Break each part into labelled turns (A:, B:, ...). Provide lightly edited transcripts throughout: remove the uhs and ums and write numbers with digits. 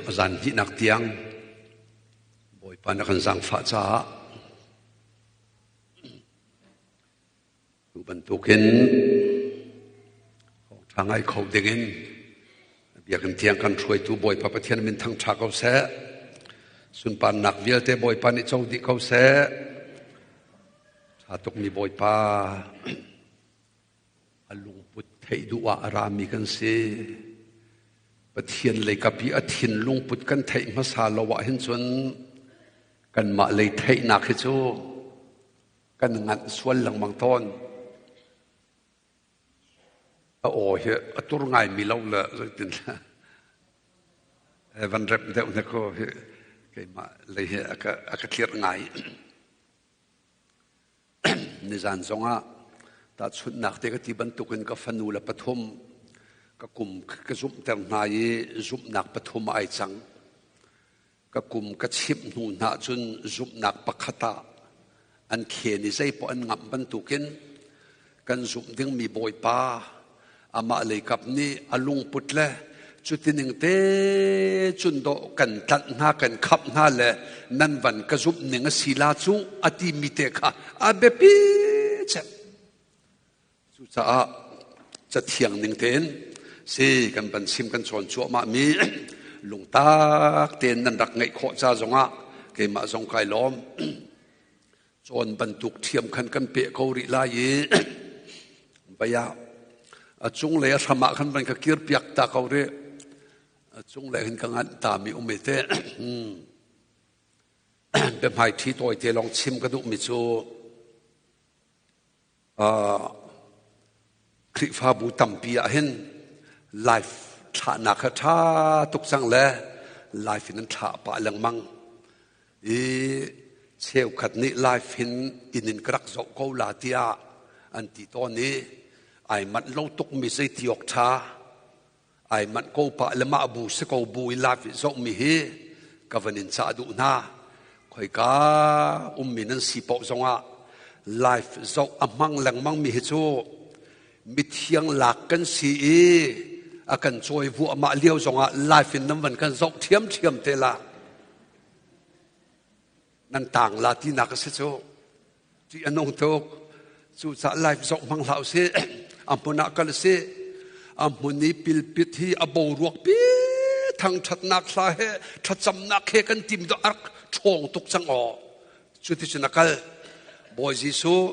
A: A zan hnihnak tiang Bawipa na kan zaangfah caah tu bantukin ṭha ngai kho dingin biakinn thiang kan hruaitu Bawipa Pathian min thangṭha ko seh. Sunparnak vialte Bawipa nih co dih ko seh. Ṭha tukmi Bawipa a lungput theih duh ah a rami kan si. Pathian leikap i a thinlung put kan theih hmasa lo ah hin cun kanmah lei theihnak hi cu kan nganh sual lengmang tawn. A aw hi a tur ngaimi lo le zeitin van rep deuh na ko hi keimah lei hi a ka a ka tlirh ngai. Nizan zongah tahchunhnak te ka ti bantukin ka fanu le pathum ka kum ka zumhter hna i zumhnak pathum ai cang. Ka kum ka chimh hnu hna cun zumhnak pakhat ah an khen i zeipaoh an ngamh bantukin kan zumh dingmi Bawipa amah leikap nih a lungput le cutining te cun dawh kan tlanh hna kan khamh hna le nan van ka zumh ning a si la cu a timi te kha a biapi cem. Cucaah cathiang ning tein si kan van chim kan chawn cuahmah mi lungtak tein nan rak ngeih khawh ca zongah keimah zong kai lawm. Cawn bantuk ṭhiam khan kan peh ko rih lai i vei ah a cunglei a hram ah khan van ka kirpiak ta ko rih. A cunglei hin ka nganh ta mi um i te. Biahmaiṭhi tawite lawng chim ka duhmi cu Khrihfabu tampi ah hin life thlahnak kha ṭha tuk cang le life in an thlah pah lengmang. I cheukhat nih life hin inn in ka rak zoh ko la tiah an ti tawn i ai manh lo tukmi zeiti awk ṭha ai manh ko pah le mah bu si ko bu i life i zohmi hi ka van in cah duh hna. Khoika ummi nan si paoh zongah life zoh a hmang lengmang mi hi cu mithiang lak kan si i a kan cawi vuahmah lio zongah life in nan van kan zoh ṭhiamṭhiam te la. Nan tang la tinak a si cu. Ṭih a nung tuk. Cucaah life zoh hmang hlah usih. A hmun ah kal usih. A hmun i pilpit hi a boruak pi thangṭhatnak hla he thlacamnak he kan tim do a rak ṭhawng tuk cang aw. Cuticun a kal. Bawi Jesuh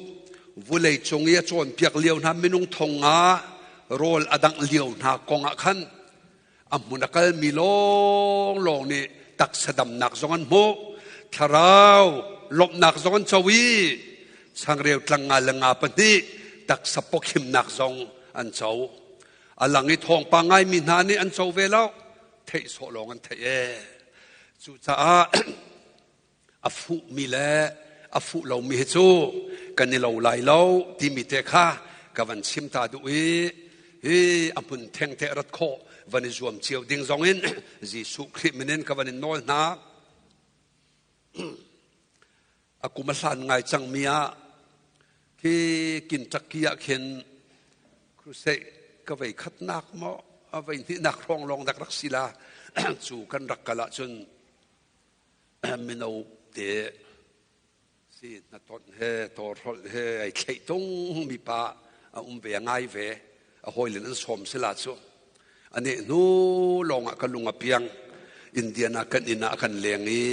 A: vulei cung i a cawnpiak lio hna minung thong nga rawl a dangh lio hna kong ah khan a hmun a kalmi lawnglawng nih taksa damnak zong an hmuh thlarau lawmhnak zong an co i changreu tlang nga le nga pahnih taksa pawkhimnak zong an co a lang i thawngpang ngaimi hna nih an co ve lo theih sawh lawng an theih ee cucaah a fuhmi le a fuh lomi hi cu kan i lo lai lo timi te kha ka van chim ta duh i hi a hmun theng te rat khawh van i zuam cio ding zong in Jesuh Khrih min in ka van in nawl hna. A kum a hlan ngai cangmi ah khi Kentucky ah khin crusade ka vei khatnak maw a vei hnihnak hrawng lawng dak rak si la cu kan rak kal ahcun Mino te si hnatonh he tawhrolh he ai thleih tung mi pa a um ve a ngai ve a hawile an sawm sila cu ane hnu lawng ah ka lung a piang Indiana kan inn ah kan leng i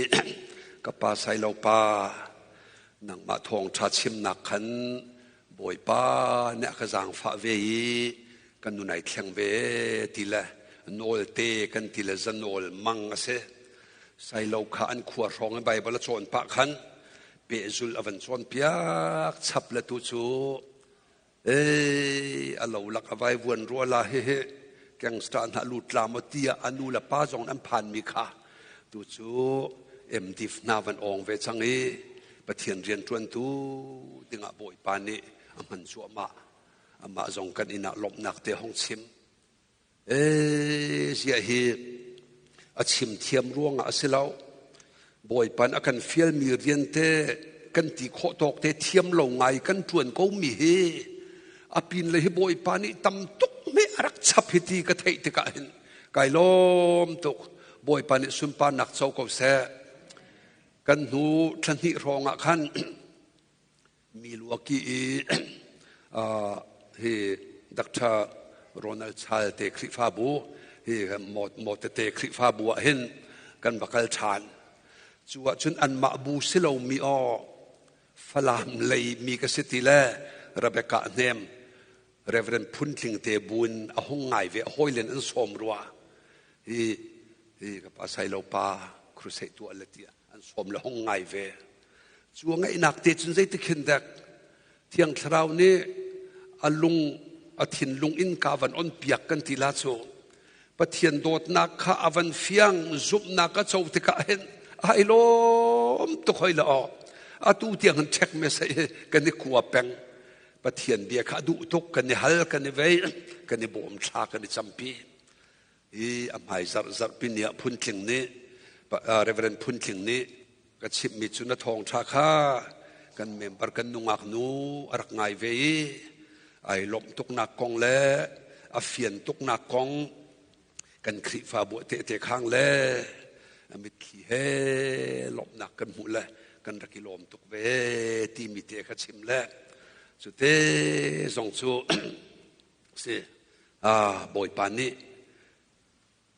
A: ka pa sailo pa nangmah thawngṭha chimnak khan Bawipa nih a ka zaangfah ve i kan nun ai thleng ve ti le nawlte kan ti le zanawl mang a si Sailo kha an khua hrawng i Baibal a cawn pah khan pehzul a van cawnpiak chap le tu cu ei a lo lak a vai vuan rua la hihi gangster hna lut tla maw tiah a nu le pa zong an phan mi kha tu cu MDF hna van awng ve cang i Pathian rian ṭuantu dingah Bawipa nih a hman cuahmah amah zong kan inn ah lawmhnak te hong chim Ee, ziah hi a chim thiam ruangah a si lo. Bawipa a kan fialmi rian te kan ti khawh tawk te thiam lo ngai kan ṭuan ko mi hi a pin le hi Bawipa nih tam tuk me a rak chap hi ti ka theih tikah hin kai lawm tuk. Bawipa nih sunparnak co ko seh. Kan hnu thla hnih hrawng ah khan Milwaukee i hi Dr. Ronald Chal te Khrihfabu hi mawtete Khrihfabu ah hin kan va kal ṭhan. Cu ahcun anmah bu si lomi aw Falam lei mi ka si ti le Rebecca Hnem Reverend Phun Tling te bu in a hung ngai ve a hawilen an sawm rua. Hi hi ka pa Sailo pa crusade tuah le tiah an sawm le hung ngai ve. Cu a ngaihnak te cun zeitik hin dek Thiang Thlarau nih a lung a thinlung in ka van on piak kan ti la cu Pathian dawtnak kha a van fiang zumhnak a co tikah hin ai lawm tuk hoi la aw atu tiang hin check me sai kan i kua peng Pathian bia kha a duh tuk kan i hal kan i vei kan i bawm thla kan i campi i a hmai zarh zarhpi ni ah phuntling nih Reverend Phuntling nih ka chimhmi cu na thawngṭha kha kan member kan nungak nu a rak ngai ve i ai lawmh tuknak kong le a fian tuknak kong kan Khrihfabu tehte khang le a mitthli he lawmhnak kan hmuh le kan rak i lawm tuk ve timi te kha chim le cu te zong cu si Bawipa nih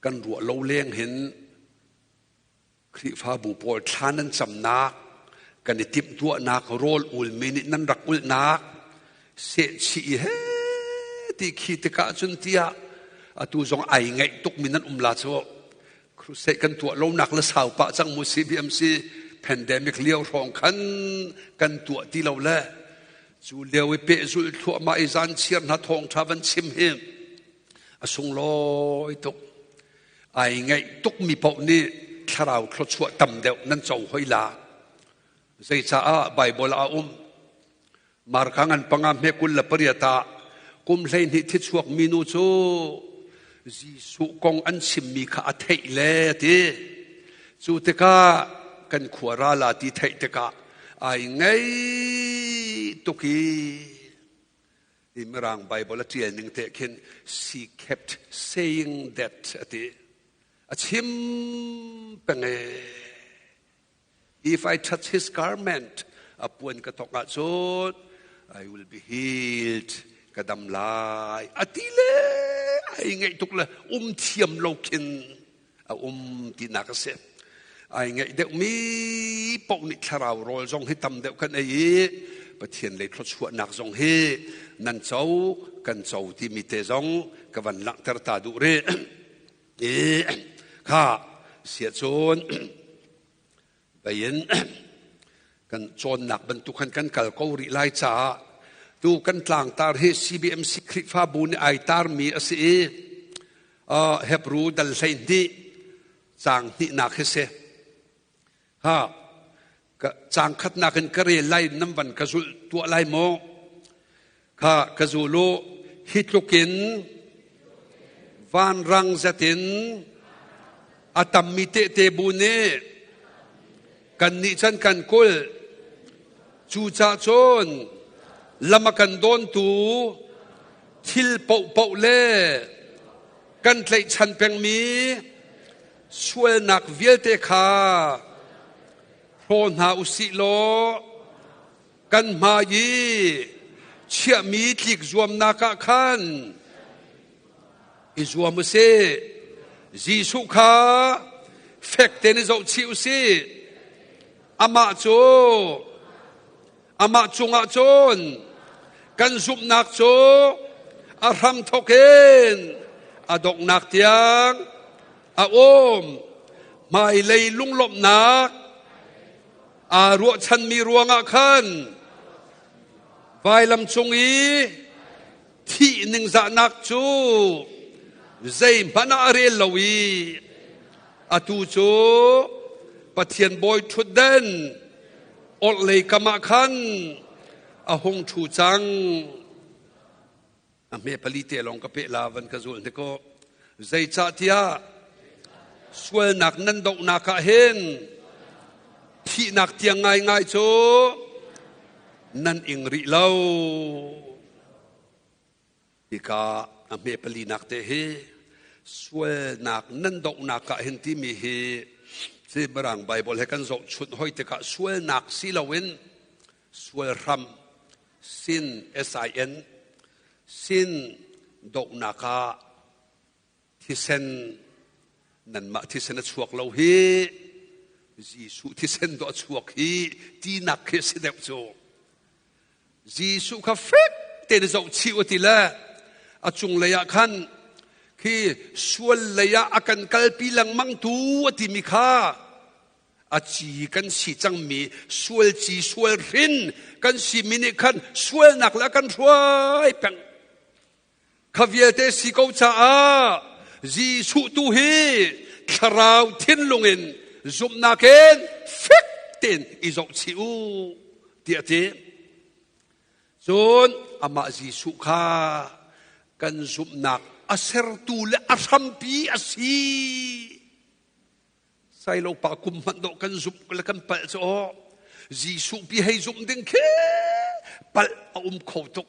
A: kan ruah lo leng hin Khrihfabu pawl thla nan camnak kan i timhtuahnak rawl ulmi nih nan rak ulhnak sehchih he ti khi tikah cun tiah atu zong ai ngaih tukmi nan um la cu crusade kan tuah lonak le sau pah cang mu CBMC pandemic lio hrawng khan kan tuah ti lo le cu lio i pehzulh thluahmah i zan chiar hna thawngṭha van chim hi a sunglawi tuk ai ngaih tukmi paoh nih thlarau thluachuah tam deuh nan co hoi la zeicaah Bible ah a um Marka ngan panga hme 28 ah kum 12 thi chuak mi nu cu Jesuh kong an chimmi kha a theih le ti cu tikah kan khua ra la ti theih tikah ai ngei tuk i i mirang Bible a ṭial ning te khin she kept saying that a ti a chim peng e If I touch his garment, a puan ka tok ahcun I will be healed. Ka dam lai. A ti le ai ngaih tuk le um thiam lo khin a um tinak a si. Ai ngaih deuhmi paoh nih thlarau rawl zong hi tam deuh kan ei i Pathian lei thluachuahnak zong hi nan co kan co timi te zong ka van langhter ta duh rih. I kha siacun bayin kan cawnnak bantuk khan kan kal ko rih lai caah tu kan tlangtar hi CBMC Khrihfabu nih ai tarmi a si i Hebrew dal 12 caang hnihnak hi si. Ha caang khatnak in ka rel lai nan van ka zulh tuah lai maw? Kha ka zul u hi tluk in vanrang zet in a tammi tehte bu nih kannih can kan kulh. Cucah cun lam a kan dawntu thil paohpaoh le kan tlaihchan pengmi sualnak vialte kha hlaw hna u sih law kan hmai i chiahmi tlik zuamnak ah khan i zuam u sih. Jesuh kha fek tein i zohchih u sih. Amah cu amah cungah cun kan zumhnak cu a hramthawk in a donghnak tiang a um. Hmailei lunglawmhnak aa ruahchanmi ruangah khan vailam cung i thih ningzahnak cu zeihmanh ah a rel lo i atu cu Pathian bawi ṭhutden orhlei kam ah khan a hung ṭhu cang. A hme pali te lawng ka peh la van ka zul hnik u. Zeicahtiah sualnak nan dohnak ah hin thihnak tiang ngaingai cu nan ing rih lo. Hika a hme palinak te hi. Sualnak nan dohnak ah hin timi hi si Mirang Bible he kan zohchunh hoi tikah sualnak si loin sual hram sin S-I-N sin dohnak ah thisen nanmah thisen a chuak lo hi Jesuh thisen dawh a chuak hi tinak khi a si deuh cu. Jesuh kha fek tein zoh chih u ti le a cunglei ah khan khi sual lei ah a kan kalpi lengmang tu a timi kha a ci kan si cangmi sual ci sual hrin kan simi nih khan sualnak le a kan hruai peng. Kha vialte si ko caah Jesuh tu hi thlarau thinlung in zumhnak in fek tein i zohchih u tiah a ti. Cun amah Jesuh kha kan zumhnak a sertu le a hrampi a si. Sailo pa kum hmanh dawh kan zumh le kan palh cu aw. Jesuh pi hei zumh ding khi palh a um kho tuk.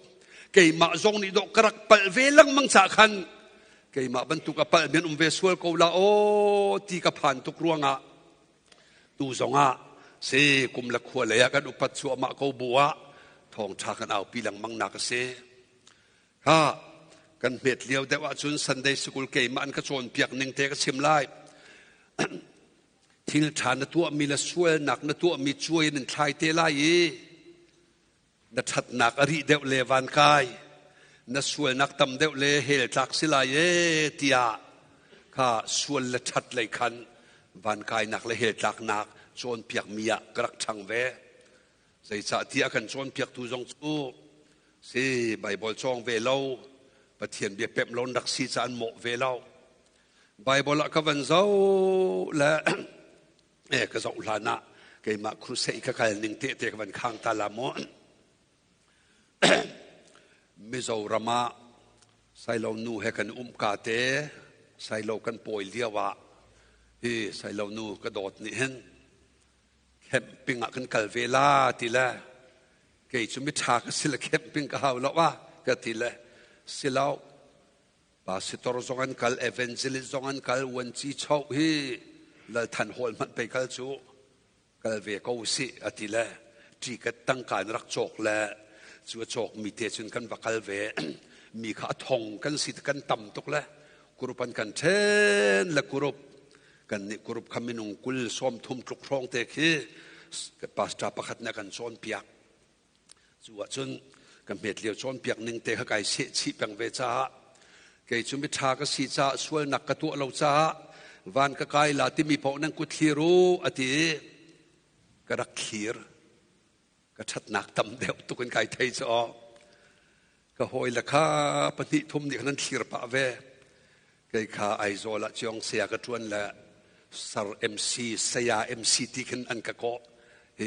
A: Keimah zong nih dawh ka rak palh ve lengmang ca khan keimah bantuk a palh men um ve sual ko la aw ti ka phan tuk ruangah tu zongah si kum le khua lei ah kan upat cuahmah ko bu ah thawngṭha kan aupi lengmang nak a si. Ha kan hmet lio deuh ahcun Sunday School keimah an ka cawnpiak ning te ka chim lai. Thil ṭha na tuahmi le sualnak na tuahmi cuai in thlai te lai i na ṭhatnak a rih deuh le van kai na sualnak tam deuh le hell tlak si lai e tiah kha sual le ṭhat lei khan van kainak le hell tlaknak cawnpiakmi ah ka rak ṭhang ve. Zeicahtiah a kan cawnpiaktu zong cu si Baibal cawng ve lo, Pathian bia pemh lo rak si ca an mawh ve lo. Baibal ah ka van zoh le eh ka zoh hlan ah keimah crusade ka kal ning te te ka van khang ta la mu. Mizoram ah Sailo nu he kan um ka te Sailo kan pawi lio ah hi Sailo nu ka dawt nih hin camping ah kan kal ve la ti le kei cu miṭha ka si le camping ka hau lo ah ka ti le si lo pastor zong an kal evangelist zong an kal uanci cho hi lalthan hall hmanh pei kal cu kal ve ko si a ti le ticket tangka in rak cawk le cu a cawk mi te cun kan va kal ve mi kha a thong kan si kan tam tuk le group an kan ṭhen le group Kan nih group kha minung 20 30 tluk hrawng te khi pastor pakhat nih a kan cawnpiak. Cu ahcun ka hmet lio cawnpiak ning te kha kai seh chih peng ve caah kei cu miṭha ka si caah sualnak ka tuah lo caah van ka kai la timi paoh nan kut thlir u a ti i ka rak thlir. Ka ṭhatnak tam deuh tuk in kai thei cu aw. Ka hawile kha pahnih thum nih khan an thlir pah ve. Kei kha Aizawl ah Ciong saya ka ṭuan le Sir MC, Saya MC ti khin an ka kawh i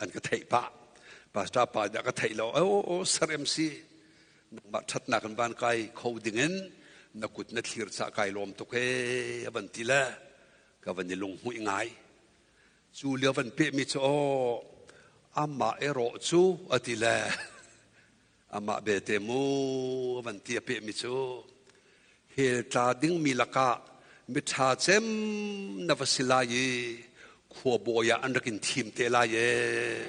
A: an ka theih pah. Pastor pa nih a ka theih lo. Oh, Sir MC, nangmah ṭhatnak in van kai kho dingin na kut na thlir cah kai lawm tuk ee a van ti le ka van i lunghmuih ngai. Cu lio van pehmi cu aw amah erawh cu a ti le amah belte mu a van ti a pehmi cu hell tla dingmi lakah miṭha cem na va si lai i khuabawi ah an rak in thim te lai ee.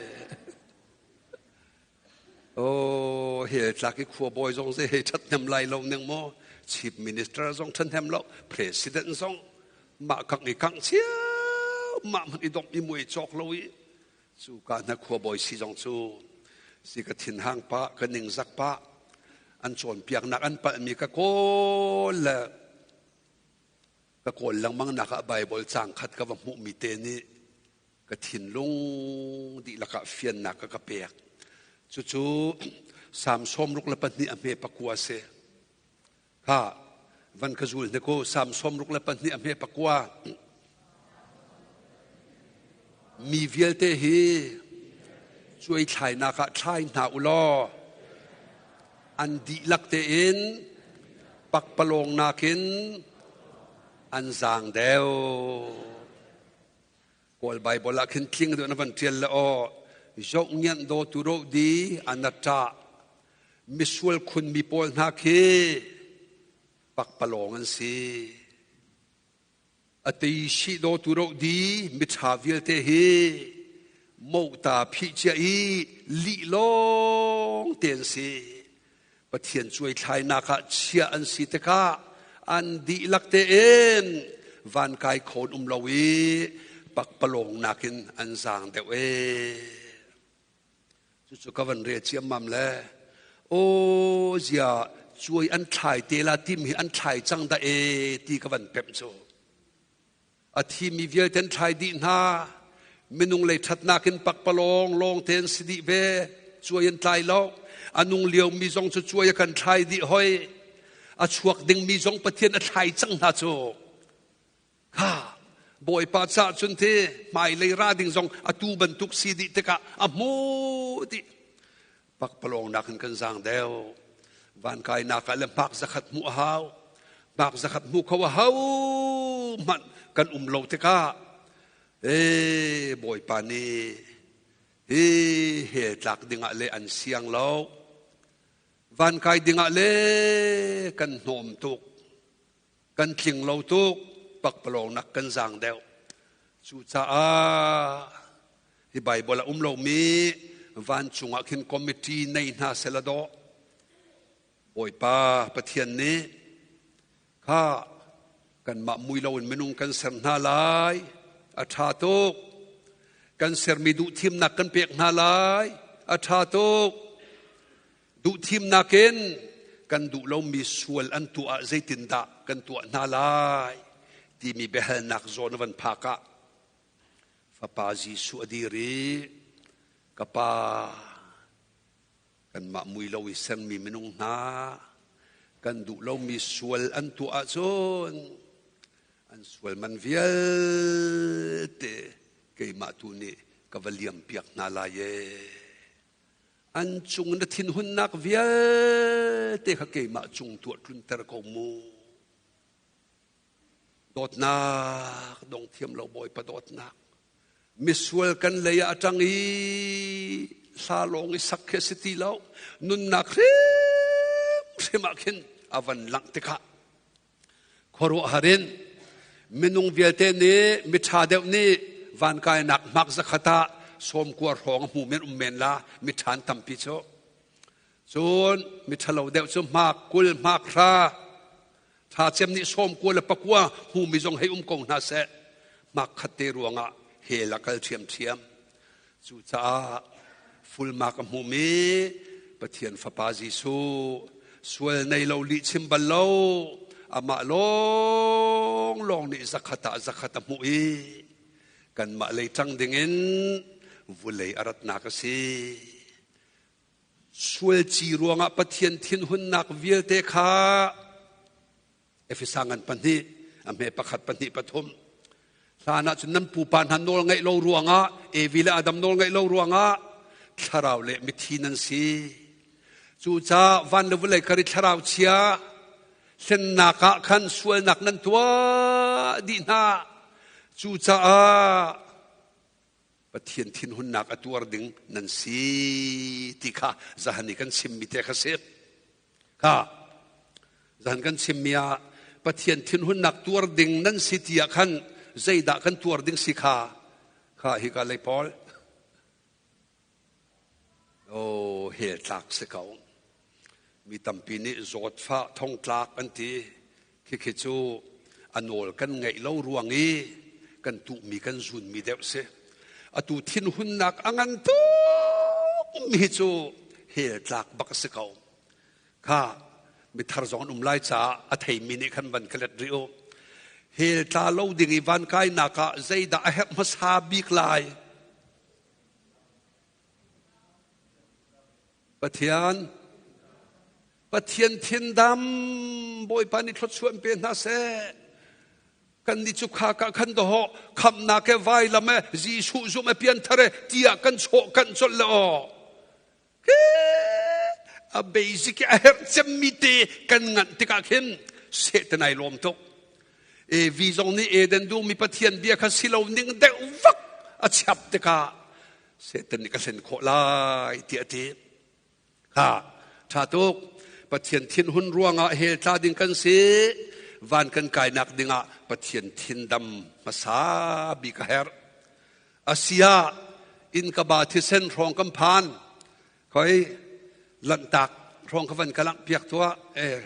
A: Oh, hell tlak i khuabawi zong zei hei ṭhathnem lai lo ning maw? Chief Minister zong ṭhathnem lo, President zong mah kang i kang cio mah hmanh i dongh i muai cawk lo i cu ka hna khuabawi si zong cu si ka thinhang pah ka ningzak pah an cawnpiaknak an palhmi ka kawl le ka kawl lengmang nak ah Bible caang khat ka va hmuhmi te nih ka thinlung dihlak ah fiannak a ka pek. Cucu Salm 62 a hme pakua si. Kha van ka zul hnik u Salm 62 a hme pakua. Mi vialte hi cuai thlainak ah thlai hna u law an dihlak tein pakpalawng nakin an zaang deuh. Kawl Baibal ah khin tling deuh na van ṭial le aw zoh ngianh daw tu ro di anaṭah misual khun mi pawl hna khi Pakpalawng an si. A tei si daw tu ro di miṭha vialte hi mota phih cia i lih lawng te an si. Pathian cuai thlainak ah chia an si tikah an dihlak tein van kai khawn um lo i pakpalawng nakin an zaang deuh ee. Cucu ka van rel ciammam le aw zia cuai an thlai te la tim hi an thlai cang dah e ti ka van pemh cu. A thimi vialte an thlai dih hna. Minung lei ṭhatnak in pakpalawng lawng te an si dih ve. Cuai an tlai lo. A nung liomi zong cu cuai a kan thlai dih hoi. A chuak dingmi zong Pathian a thlai cang hna cu. Kha Bawipa caah cun te hmailei ra ding zong atu bantuk si dih tikah a hmu dih. Pakpalawng nakin kan zaang deuh. Van kainak ah le hmak zakhat hmuh a hau. Hmak zakhat hmu kho a hau hmanh kan um lo tikah ee Bawipa nih hi he tlak dingah le an siang lo. Van kai dingah le kan hnawm tuk. Kan tling lo tuk pakpalawng nak kan zaang deuh. Cucaah hi Bible a um lomi vancung ah khin committee nei hna sela dawh. Bawipa Pathian nih kha kanmah mui loin minung kan ser hna lai. A ṭha tuk. Kan sermi duhthimnak kan pek hna lai. A ṭha tuk. Duhthimnak in kan duh lomi sual an tuah ah zeitindah kan tuah hna lai timi biahalnak zawn a van phak ah fapa Jesuh a dir i ka pa kanmah mui lo i sermi minung hna kan duh lomi sual an tuah ahcun an sual man vialte keimah tu nih ka va liam piak hna lai ee. An cung na thinhunnak vialte kha keimah cung tuah tlunter ko mu. Dawtnak dong thiam lo Bawipa dawtnak. Misual kan lei ah a ṭang i hla lawng i sak khi a si ti lo. Nunnak hrimhrim ah khin a van langh tikah Khuaruahhar in minung vialte nih miṭha deuh nih vankainak hmak zakhat ah sawmkua hrawng a hmu men um men la miṭha an tampi cu. Cun miṭhalo deuh cu hmak 20 hmak 10 ṭha cem nih sawmkua le pakua hmumi zong hei um ko hna seh hmak khat te ruangah hell a kal ṭhiamṭhiam. Cucaah fulmak a hmumi Pathian Fapa Jesuh sual nei lo lihchim bal lo amah lawnglawng nih zakhat ah zakhat a hmuh i kanmah lei ṭang dingin vulei a ratnak a si. Sual ci ruangah Pathian thinhunnak vialte kha Efesa ngan pahnih a hme pakhat pahnih pathum hlan ah cun nan pupa hna nawl ngaih lo ruangah Evi le Adam nawl ngaih lo ruangah thlarau le mithi nan si cucaah van le vawlei kar i thlarau chia hlennak ah khan sualnak nan tuah dih hna cucaah Pathian thinhunnak a tuar ding nan si ti kha zahan i kan chimmi te kha si kha zan kan chimmi ah Pathian thinhunnak tuar ding nan si ti ah khan zeidah kan tuar ding si kha kha hi ka lei pawl oh hel tlak si ko Mi tampi nih zawtfah thongtlak an ti. Khikhi cu a nawl kan ngeih lo ruang i kan tuhmi kan zunmi deuh si. Atu thinhunnak a ngan tukmi hi cu hell tlak bak a si ko. Kha mithar zong an um lai caah a theimi nih khan van ka let rih u. Hell tla lo ding i van kainak ah zeidah a herh hmasa bik lai? Pathian Pathian thindam Bawipa nih thluachuah in pe hna seh. Kan nih cu kha ka khan doho khamnak he vailam he Jesuh zum e pianthar e tiah kan chawh kan colh le aw. A basic a herh cemmi te kan nganh tikah khin Satan ai lawm tuk. Evi zong nih Eden dum i Pathian bia kha si lo ning deuh vak a chiap tikah Satan nih ka hlen khawh lai tiah a ti. Ha, ṭha tuk. Pathian thinhun ruangah hell tla ding kan si. Van kan kainak dingah Pathian thindam hmasa bik a herh. Asia in ka ba thisen hrawng kan phan. Khoi lanhtak hrawng ka van ka langh piak tuah. Eh,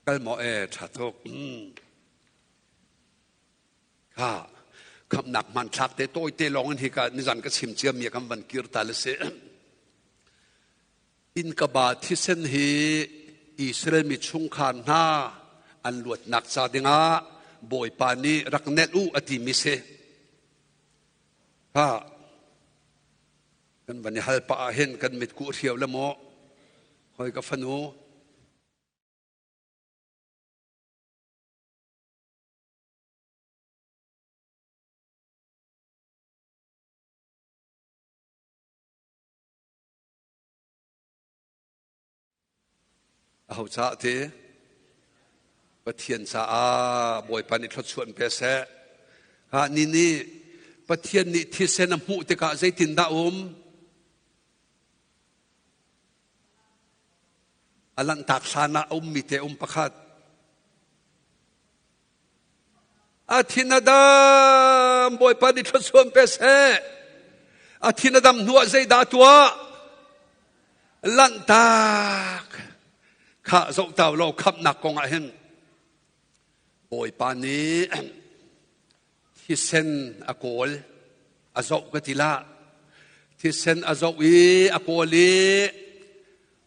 A: Kal maw e ṭha tuk. Kha khamnak hmanthlak te tawite lawng in hika nizan ka chim cia mi kan van kir ta le si. In ka ba thisen hi Israel mi chungkhar hna an luatnak ca dingah Bawipa nih rak nelh u a ti mi si. Ha Kan van i hal pah ah hin kan mitkuh hrio le maw hoi ka fanu Aho caah ti? Pathian caah Bawipa nih thluachuah in pe seh. Ha ni nih Pathian nih thisen a hmuh tikah zeitindah um? A lanhtak hlan ah a ummi te um pakhat. A thin a dam, Bawipa nih thluachuah pe seh. A thin a dam hnuah zeidah tuah? Lanhtak. Khah zoh tau lo khamhnak kong ah hin Bawipa nih thisen a kawl, a zoh ka ti lah. Thisen a zoh i a kawl i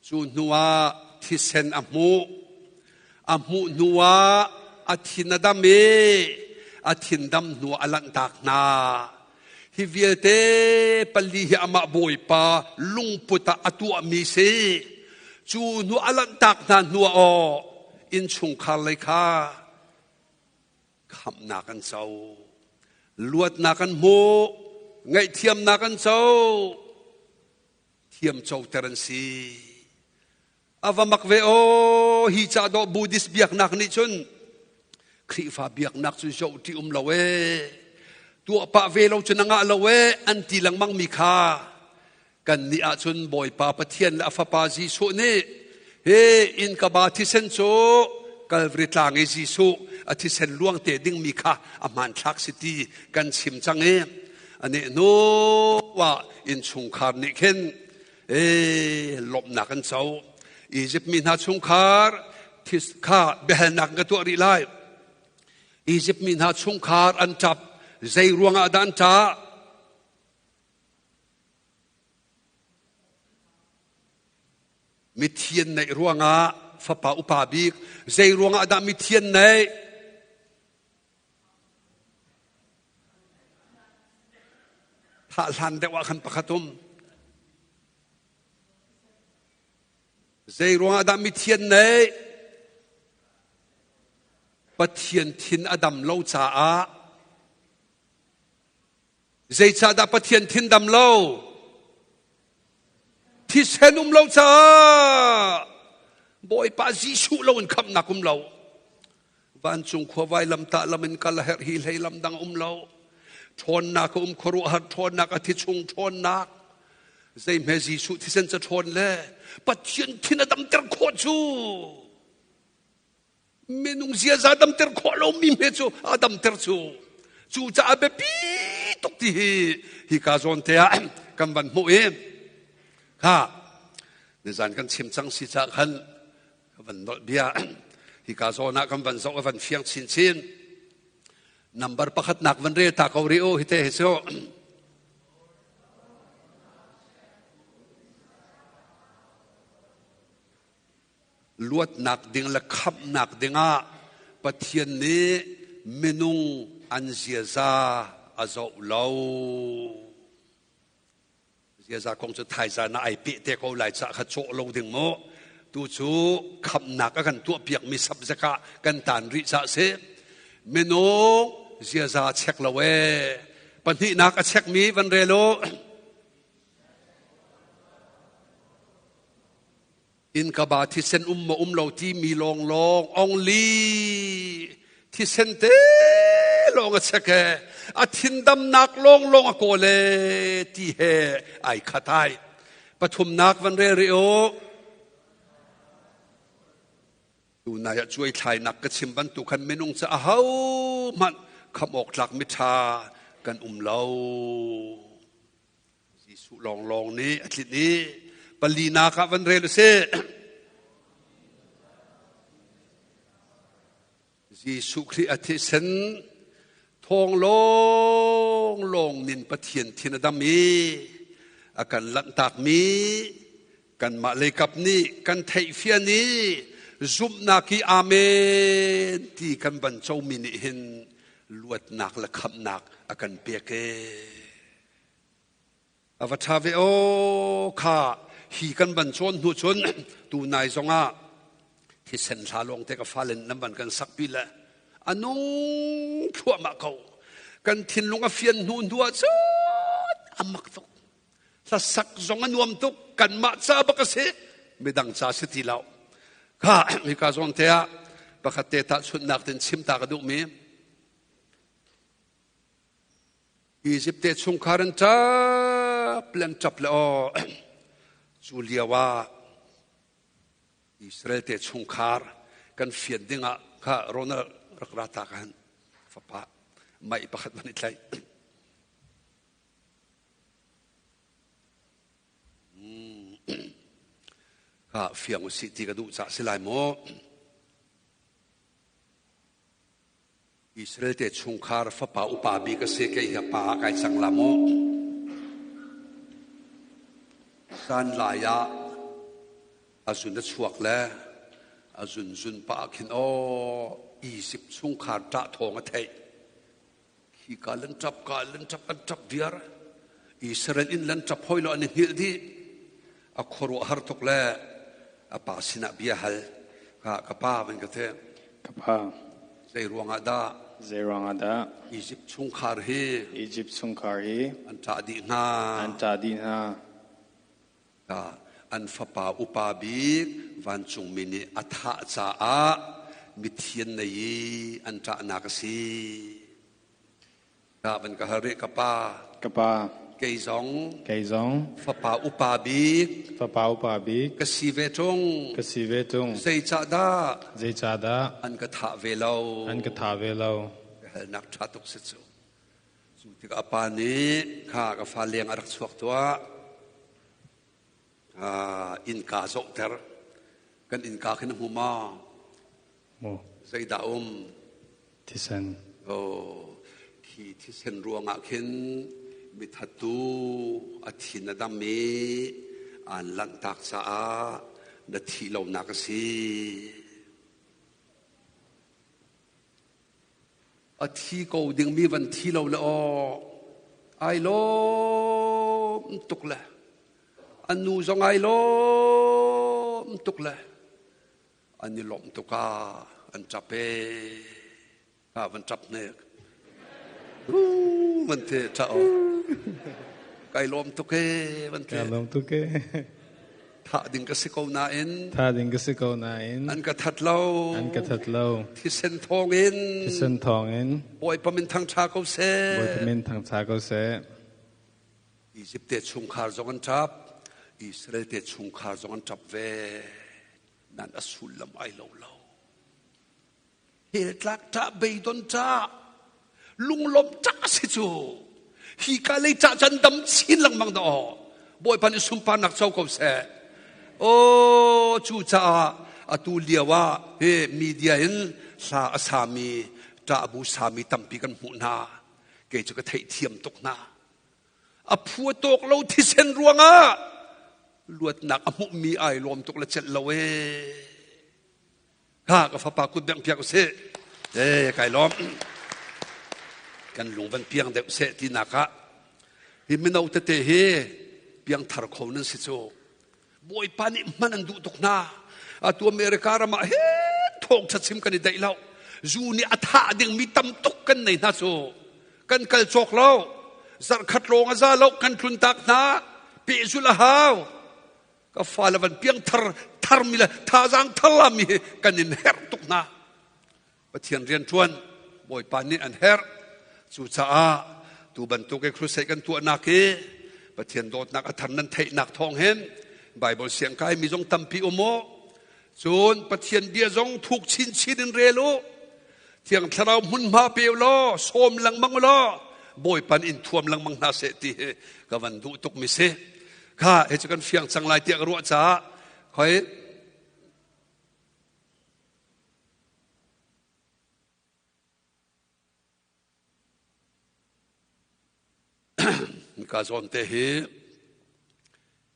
A: Cu hnuah thisen a hmuh. A hmuh hnuah a thin a dam i a thin dam hnuah a lanhtak hna. Hi vialte pali hi amah Bawipa lungput ah a tuahmi si. Cu hnu a lanhtak hna hnuah aw innchungkhar lei kha khamhnak an co. Luatnak an hmuh, ngaihthiamnak an co. Thiamcoter an si. A va mak ve aw, hi ca dawh Buddhist biaknak nih cun Khrihfa biaknak cu zoh ṭi um lo ee, tuah pah ve lo cun a ngah lo ee an ti lengmang mi kha kan nih ahcun Bawipa Pathian le a Fapa Jesuh nih hi inn ka ba thisen cu Kalvari tlang i Jesuh a thisen luang te dingmi kha a hmanthlak si ti kan chim cang i ani hnu ah innchungkhar nih khin e lawmhnak an co. Egypt mi hna chungkhar kha biahalnak ka tuah rih lai. Egypt mi hna chungkhar an ṭap. Zei ruangah dah an ṭah? Mithian neih ruangah fapa upa bik zei ruangah dah mithian neih? Thah hlan deuh ah khan pakhat um. Zei ruangah dah mithian neih? Pathian thin a dam lo caah. Zeicahdah Pathian thin dam lo? Thisen um lo caah Bawipa Jesuh lo in khamhnak um lo. Vancung khua vailam tah lam in kal a herh hi hlei lam dang um lo. Ṭhawnnak a um khuaruahhar ṭhawnnak a thi chung ṭhawnnak. Zeihme Jesuh thisen ca ṭhawn le Pathian thin a damter khawh cu. Minung ziaza damter khawh lomi hme cu a damter cu. Cucaah biapi tuk ti hi hika zawn te ah kan van hmuh i kha nizan kan chim cang si caah khan ka van nolh bia hika zawn ah kan van zoh a van fiang chinchin. Number pakhat nak van rel ta ko rih u hi te hi cu. Luatnak ding le khamhnak dingah Pathian nih minung an ziaza a zoh lo. Ziaza kong cu thaizan ah ai peh te ko lai cah kha cawh lo ding mu. Tu cu khamhnak a kan tuahpiakmi subject ah kan tan rih cah si. Minung ziaza a chek lo ee. Pahnihnak a chekmi van rel u. Innkaba thisen um maw um lo timi lawnglawng only thisen te lawng a chek e. A thindamnak lawnglawng a kawl e ti he ai khat ai. Pathumnak van rel rih u. Tunai ah cuaithlainak ka chim bantuk khan minung cu ahohmanh khamh awk tlak miṭha kan um lo. Jesuh lawnglawng nih a tlinh i palinak ah van rel u sih. Jesuh Khrih a thisen thawng lawnglawng nin Pathian thin a dam i a kan lanhtakmi kanmah leikap nih kan theihfian i zumhnak i amen ti kan van comi nih hin luatnak le khamhnak a kan pek e. A va ṭha ve aw kha hi kan van cawn hnu cun tunai zongah thisen hla lawng te ka fale nan van kan sakpi le a nung thluahmah ko. Kan thinlung a fian hnu hnu ah cun a mak tuk. Hlasak zong a nuam tuk. Kanmah ca bak a si. Midang ca si ti lo. Kha hika zawn te ah pakhat te tahchunhnak tin chim ta ka duhmi Egypt te chungkhar an ṭap le an ṭap le aw cu lio ah Israel te chungkhar kan fian dingah kha Ronald rak ra ta ka han fapa mei pakhat van i tlaih. Kha fiang usih ti ka duh cah si lai maw? Israel te chungkhar fapa upa bik a si kei hi pa ah kai cang la maw? Zan lai ah a zun a chuak le a zun zun pah ah khin aw Egypt chungkhar ṭah thawng a theih. Khi ka lan ṭap ka lan ṭap an ṭap viar. Israel in lan ṭap hoi lo an i hngilh dih. A khuaruah har tuk le a pa sinah bia hal. Ka ka pa van ka the.
B: Ka pa.
A: Zei ruangah dah?
B: Zei ruangah dah?
A: Egypt chungkhar hi
B: Egypt chungkhar hi
A: an ṭah dih hna.
B: An ṭah dih hna.
A: Ka an fapa upa bik vancungmi nih a thah caah mithian nei i an ṭahnak a si. Ka van ka hal rih ka pa.
B: Ka pa.
A: Kei zong.
B: Kei zong.
A: Fapa upa bik.
B: Fapa upa bik.
A: Ka si ve ṭung.
B: Ka si ve ṭung.
A: Zeicahdah.
B: Zeicahdah.
A: An ka thah ve lo.
B: An ka thah ve lo.
A: Ka halnak ṭha tuk si cu. Cu tikah a pa nih kha ka fa leng a rak chuak tuah. Innka zohter. Kan innka khin a hmu ma?
B: Hmu.
A: Zeidah um?
B: Thisen.
A: Oh, khi thisen ruangah khin mithattu a thin a dam i aan lanhtak caah na thih lonak a si. A thi ko dingmi van thi lo le aw ai lawm tuk le an nu zong ai lawm tuk le an i lawmh tuk ah an ṭap e ka van ṭap hnek van te ṭah aw kai lawm tuk e van te
B: Kai lawm tuk e
A: thah ding ka si ko nain
B: thah ding ka si ko nain
A: an ka that lo
B: an ka that lo
A: thisen thawng in
B: thisen thawng in
A: Bawipa min thangṭha ko seh
B: Bawipa min thangṭha ko seh
A: Egypt te chungkhar zong an ṭap Israel te chungkhar zong an ṭap ve nan a sullam ai lo lo. Heltlak ṭah beidon ṭah lunglawmh ṭah si cu hi ka lei ṭah can dam chin lengmang dah aw Bawipa nih sunparnak co ko seh. Aw cu caah atu lio ah hi media in hla a sami ṭah bu sami tampi kan hmuh hna kei cu ka theihthiam tuk hna A phu a tawk lo thisen ruangah luatnak a hmuhmi ai lawm tuk le celh lo ee. Kha ka fapa kut bengh piak usih. Ee kai lawm. Kan lung van piang deuh seh tinak ah hi mino tete hi piangthar kho nan si cu. Bawipa nih hman an duh tuk hna. Atu America ram ah hin thawngṭha chim kan i daih lo. Zu nih a thah dingmi tam tuk kan nei hna cu. Kan kal cawk lo. Zarhkhat lawng a za lo kan tlun tak hna. Pehzulh a hau. Ka fale van piang thar tharmi le thazaang thar lami hi kan in herh tuk hna. Pathian rian ṭuan Bawipa nih an herh. Cucaah tu bantuk i crusade kan tuahnak hi Pathian dawtnak a thar nan theihnak thawng hin Bible siang kai mi zong tampi um u. Cun Pathian bia zong thuk chinchin in rel u. Thiang Thlarau hmunhma pe u law sawm lengmang u law Bawipa in thuam lengmang hna seh ti hi ka van duh tuk mi si. Kha hi cu kan fiang cang lai tiah ka ruah caah khoi Ka zawn te hi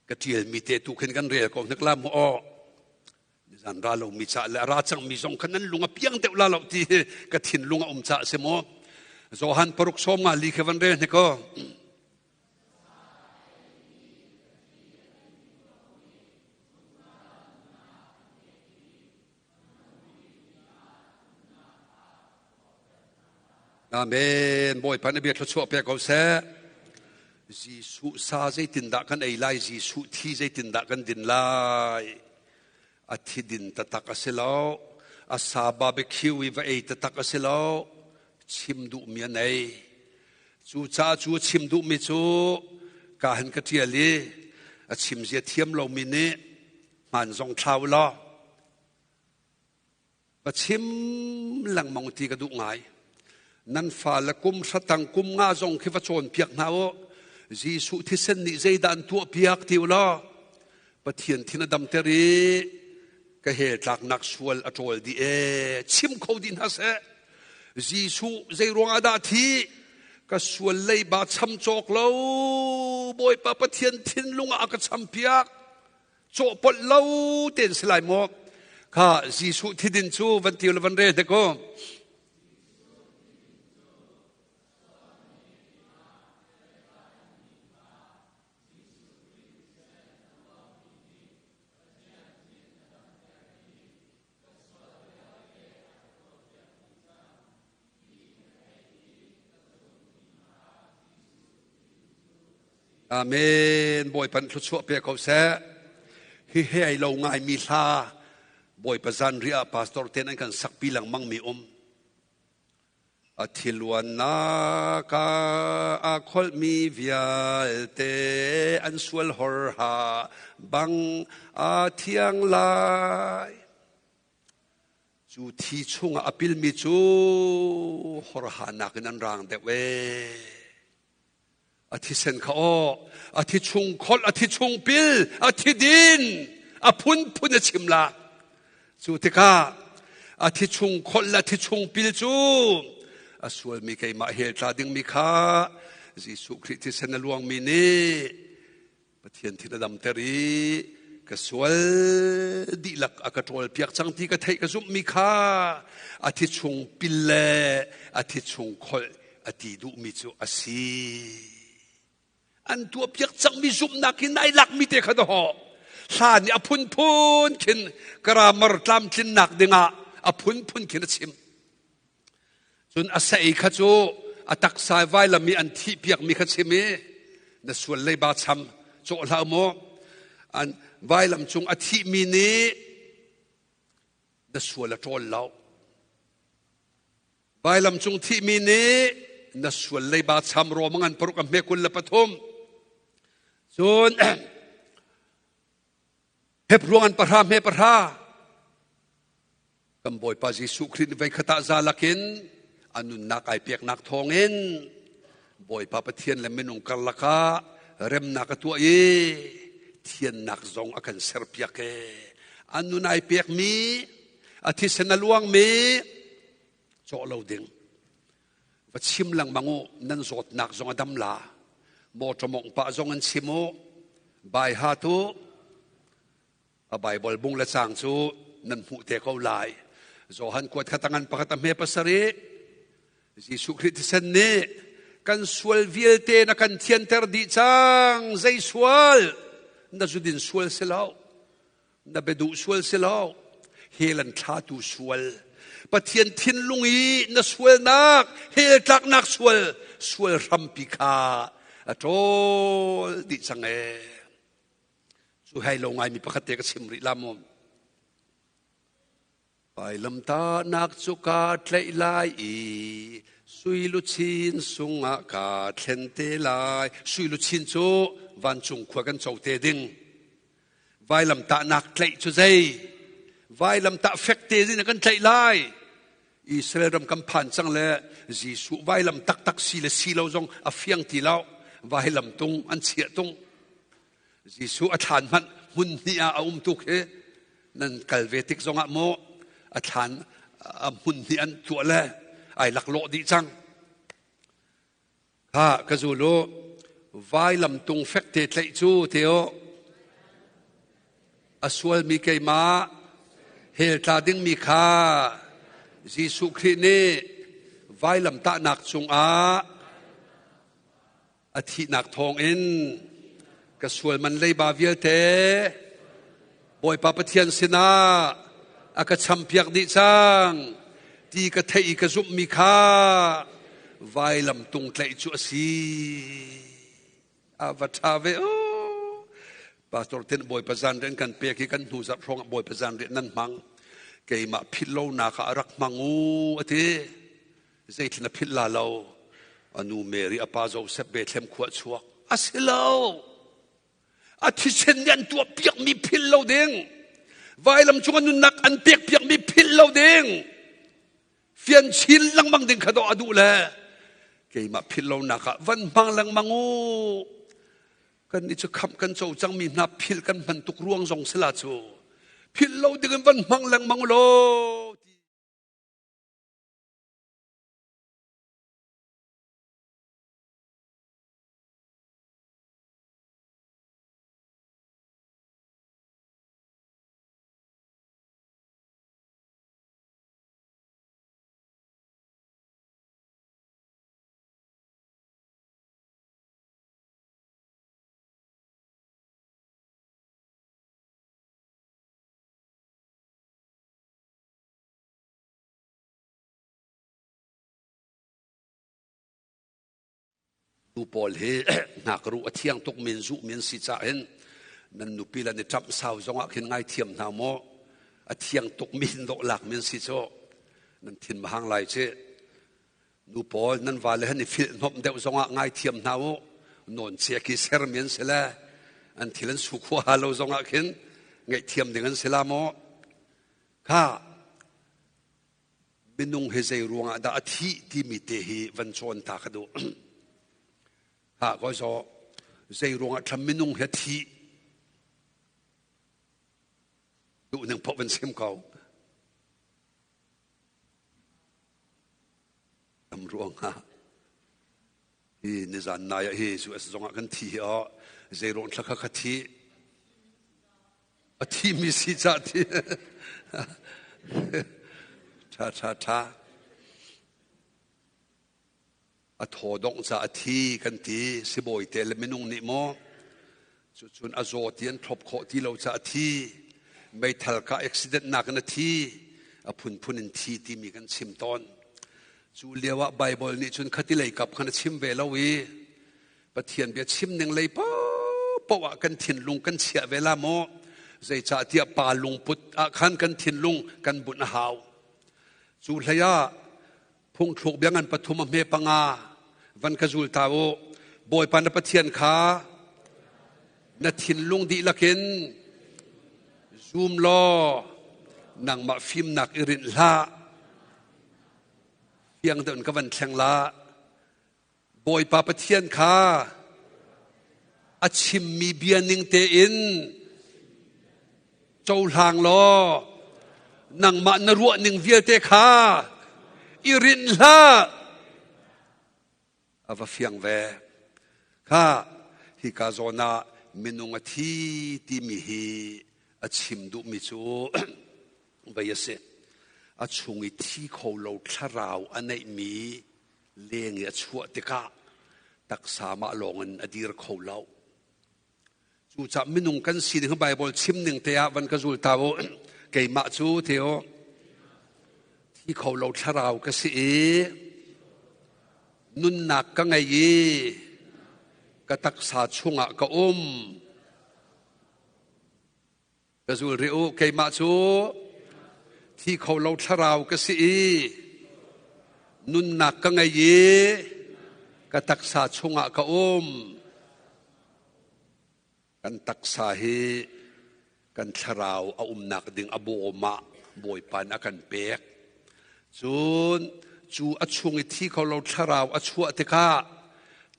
A: ka ṭialmi te tu khin kan rel ko hnik la mu aw. Nizan ra lomi ca le a ra cangmi zong khan nan lung a piang deuh la lo ti hi ka thinlung a um ca a si mu. Johan paruk sawm nga li kha van rel hnik aw. Amen. Bawipa na bia thluachuah pe ko seh. Jesuh sa zeitindah kan ei lai, Jesuh thi zeitindah kan din lai. A thi din tatak a si lo. A sa barbecue i va ei tatak a si lo. Chim duhmi a nei. Cu caah cu a chim duhmi cu ka han ka ṭial i a chim zia thiam lomi nih hmaan zong thlau law va chim lengmang ti ka duh ngai. Nan fale kum hratang kum nga zong khi va cawnpiak hna u. Jesuh thisen nih zeidah an tuahpiak ti u law Pathian thin a damter i ka hell tlaknak sual a ṭawl dih ee chim kho dih hna seh. Jesuh zei ruangah dah thi ka sual leiba cham cawk lo Bawipa Pathian thinlung ah a ka champiak cawhpolh lo ten si lai maw kha Jesuh thidin cu van tiu le van rel te ko. Amen. Bawipa thluachuah pe ko seh. Hi he ai lo ngaimi hla Bawipa zanriah pastor ten an kan sakpi lengmang mi um. A thiluannak ah a kholhmi vialte an sual hor ha bang a thiang lai. Cu thi chungah a pilmi cu horhanak in an rang deuh ee. A thisen kha aw, a thi chung kholh, a thi chung pil, a thi din, a phunphun a chim la. Cu tikah a thi chung kholh le a thi chung pil cu a sualmi keimah hell tla dingmi kha Jesuh Khrih thisen a luangmi nih Pathian thin a damter i ka sual dihlak a ka ṭawlpiak cang ti ka theih ka zumhmi kha a thi chung pil le a thi chung kholh a ti duhmi cu a si. An tuahpiak cangmi zumhnak in ai lakmi te kha dawh. Hla nih a phunphun khin grammar tlamtlinnak dingah a phunphun khin a chim. Cun a sa-ei kha cu a taksa vailam i an thihpiakmi kha chim i na sual leiba cham cawh hlah maw an vailam cung a thihmi nih na sual a ṭawl lo. Vailam cung thihmi nih na sual leiba cham rawm ngan paruk a hme 23. Cun Hebruang an pahra hme pahra kan Bawipa Jesuh Khrih nih voikhat ah za lakin a nunnak ai peknak thawngin Bawipa Pathian le minung karlak ah remnak a tuah i thiannak zong a kan serpiak e. A nun ai pekmi, a thisen a luangmi cawh lo ding. Va chim lengmang u, nan zawtnak zong a dam la. Mawṭaw mawngh pah zong an chim u. Bai hat u. A Baibal bung le caang cu nan hmuh te ko lai. Johan kuat khat a ngan pakhat a hme pasarih. Jesuh Khrih thisen nih kan sual vialte na kan thianter dih cang. Zei sual? Na zudin sual si lo. Na biaduh sual si lo. Hell an thlatu sual. Pathian thinlung i na sualnak, hell tlaknak sual, sual hrampi kha a ṭawl dih cang ee. Cu hei lo ngaimi pakhat te ka chim rih la mu. Vailamtahnak cu kaa tlaih lai i Sui luchin sungah ka thlen te lai. Sui luchin cu vancung khua kan co te ding. Vailamtahnak tlaih cu zei? Vailamtah fek te in kan tlaih lai. Israel ram kan phan cang le Jesuh vailam taktak si le si lo zong a fiang ti lo. Vailam tung an chiah tung. Jesuh a thlan hmanh hmun hnih ah a um tuk hi nan kal ve tik zongah maw a thlan a hmun hnih an tuah le ai laklawh dih cang. Kha ka zul u vailam tung fekte tlaih cu te u a sualmi keimah hell tla dingmi kha Jesuh Khrih nih vailam tahnak cungah a thihnak thawngin ka sual man leiba vialte Bawipa Pathian sinah a ka champiak dih cang ti ka theih i ka zumhmi kha vailam tung tlaih cu a si. A va ṭha ve o. Pastor ten Bawipa zanriah kan pek i kan hnu zarh hrawng ah Bawipa zanriah nan hmang. Keimah philh lonak ah a rak hmang u a ti. Zeitlin a philh la lo. A nu Mary a pa Joseph Bethlehem khua chuak. A si lo. A thisen nih an tuah piakmi philh lo ding. Vailam cung a nunnak an pek piakmi philh lo ding. Fian chin lengmang ding kha dawh a duh le keimah philh lonak ah van hmang lengmang u. Kan nih cu khamh kan co cangmi hna philh kan hman tuk ruang zong si la cu. Philh lo ding in van hmang lengmang u law. Tu pawl hi ngakruh a thiang tuk men zuh men si cah hin nan nupi le ni ṭamh sau zongah khin ngaithiam hna maw a thiang tuk min dawh lak men si cu nan thin mahang lai ci nu pawl nan vale han i filh hnawm deuh zongah ngaithiam hna u nawn chia khi ser men si le an thil an su khua ha lo zongah khin ngaihthiam ding an si la maw kha minung hi zei ruangah dah a thih timi te hi van cawn ta ka duh. Ha koi so zei ruangah thlam minung hi a thih duh ning poh van sim ko. Tam ruangah hi nizan nai ah hi US zongah kan thi hi oh zei ruang thla kha kha thi A thimi si cah thi. Tha tha tha. A thaw dongh ca a thi kan ti sibawi te le minung nih maw cucun a zaw ti an thlop khawh ti lo ca a thi meithal ka accident nak in a thi a phunphun in thi timi kan chim tawn cu lio ah Bible nih cun khati lei kap khan a chim ve lo i Pathian bia chim ning lei paohpaoh ah kan thinlung kan chiah ve la maw? Zeicahtiah pa lungput ah khan kan thinlung kan bunh a hau. Cu hlei ah phungthluk bia ngan pathum a hme panga van ka zul ta u. Bawipa na Pathian kha na thinlung dihlak in zum law nangmah fimnak i rinh hlah. Fiang deuh in ka van thleng la. Bawipa Pathian kha a chimmi bia ning tein cohlang law nangmah na ruah ning vialte kha i rinh hlah. A va fiang ve. Kha hika zawn ah minung a thi timi hi a chim duhmi cu vei a si. A chung i thi kho lo thlarau a neihmi leng i a chuah tikah taksa mah lawngin a dir kho lo. Cucaah minung kan sining Bible chim ning te ah van ka zul ta u. Keimah cu theo thi kho lo thlarau ka si i nunnak ka ngei i ka taksa chungah ka um. Ka zul rih u, keimah cu thi kho lo thlarau ka si i Nunnak ka ngei i ka taksa chungah ka um. Kan taksa hi kan thlarau a umnak ding a bawm ah Bawipa nih a kan pek. Cun cu a chung i thi kho lo thlarau a chuah tikah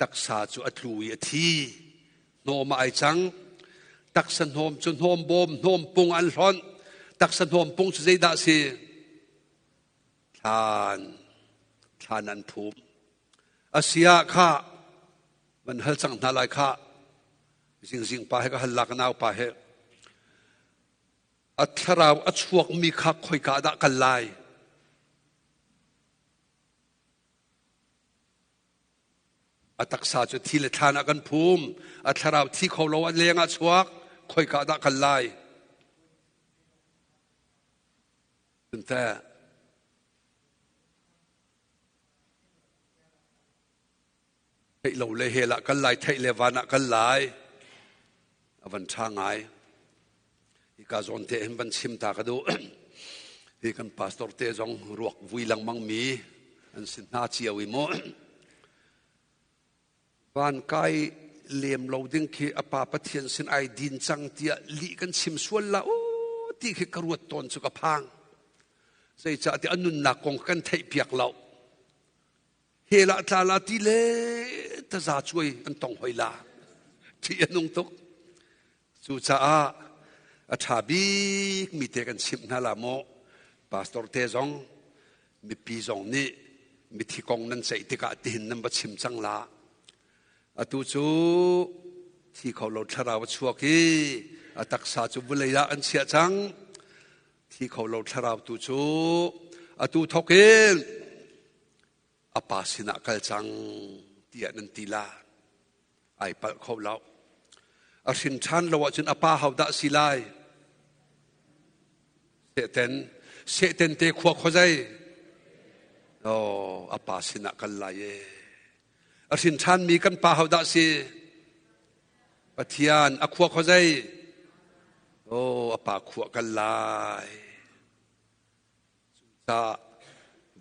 A: taksa cu a tlu i a thi. Hnawm ah ai cang. Taksa hnawm cu hnawm bawm, hnawm pung an hlonh. Taksa hnawm pung cu zeidah a si? Thlan. Thlan an phum. A si ah khah van hal cang hna lai khah. Zingzing pa he ka hal la ka nau pa he. A thlarau a chuakmi kha khoika dah kal lai? A taksa cu thi le thlan ah kan phum. A thlarau thi kho lo a leng ah chuak. Khoika dah kal lai? Teh. Theih lo le hell ah kal lai, theih le van ah kal lai. A van ṭha ngai. Hika zawn te hin van chim ta ka duh. Hi kan pastor te zong ruak vui lengmang mi an si hna cio i mu. Van kai lem lo ding khi a pa Pathian sin ai din cang tiah lih kan chim sual la u ti khi ka ruat tawn cu ka phang. Zeicahtiah a nunnak kong kan theih piak lo. Hell ah tla la ti le taza cuai an tong hoi la. Ṭih a nung tuk. Cucaah a ṭha bik mi te kan chimh hna la maw pastor te zong mipi zong nih mithi kong nan ceih tikah tihin nan va chim cang la. Atu cu thi kho lo thlarau a chuak i a taksa cu vulei ah an chiah cang. Thi kho lo thlarau tu cu atu thok in a pa sinah kal cang tiah nan ti la. Ai palh kho lo. A hrin ṭhan lo ahcun a pa hodah si lai? Sehten, sehten te khua khuazei? Oh, a pa sinah kal lai e. A hrin ṭhanmi kan pa hodah si? Pathian a khua khuazei? Oh, a pa khua kal lai. Cucaah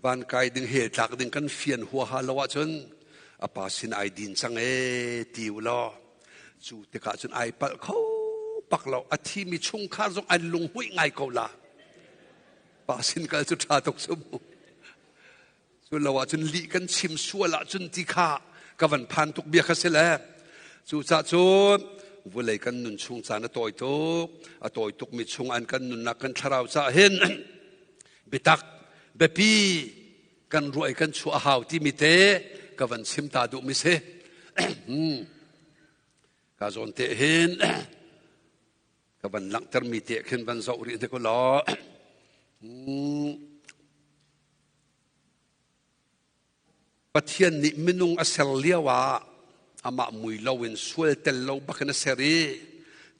A: van kai ding he tlak ding kan fian huaha lo ahcun a pa sin ai din cang ee ti u law cu tikah cun ai palh kho pak lo a thimi chungkhar zong an lunghmuih ngai ko la pa sin kal cu ṭha tuk cu mu Cu lo ahcun lih kan chim sual ahcun ti kha ka van phan tuk bia kha si le cucah cun vulei kan nun chung caan a tawi tuk a tawi tuk mi chung an kan nunnak kan thlarau caah hin biatak biapi kan ruah i kan chuah a hau timi te ka van chim ta duh mi si ka zawn te hin ka van langhter mi te khin van zoh rih ne ko law Pathian nih minung a ser lio ah amah mui loin sual tel lo bakin a ser i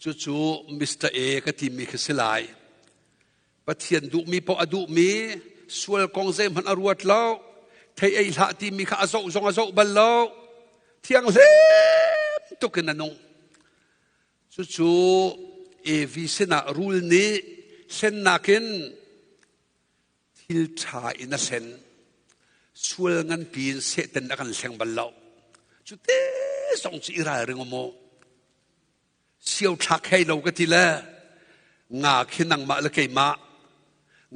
A: cucu Mr. A ka timi khi si lai. Pathian duhmi paoh a duhmi sual kong zeihmanh a ruat lo. Thei ei hlah timi kha a zoh zong a zoh bal lo. Thianghlim tukin a nung. Cucu Evi sinah rul nih hlennak in thil ṭha in a hlen. Sual nganpi in Satan a kan hleng bal lo. Cu te zong cu i ralring u mu. Sio thlak hei lo ka ti le nga khi nangmah le keimah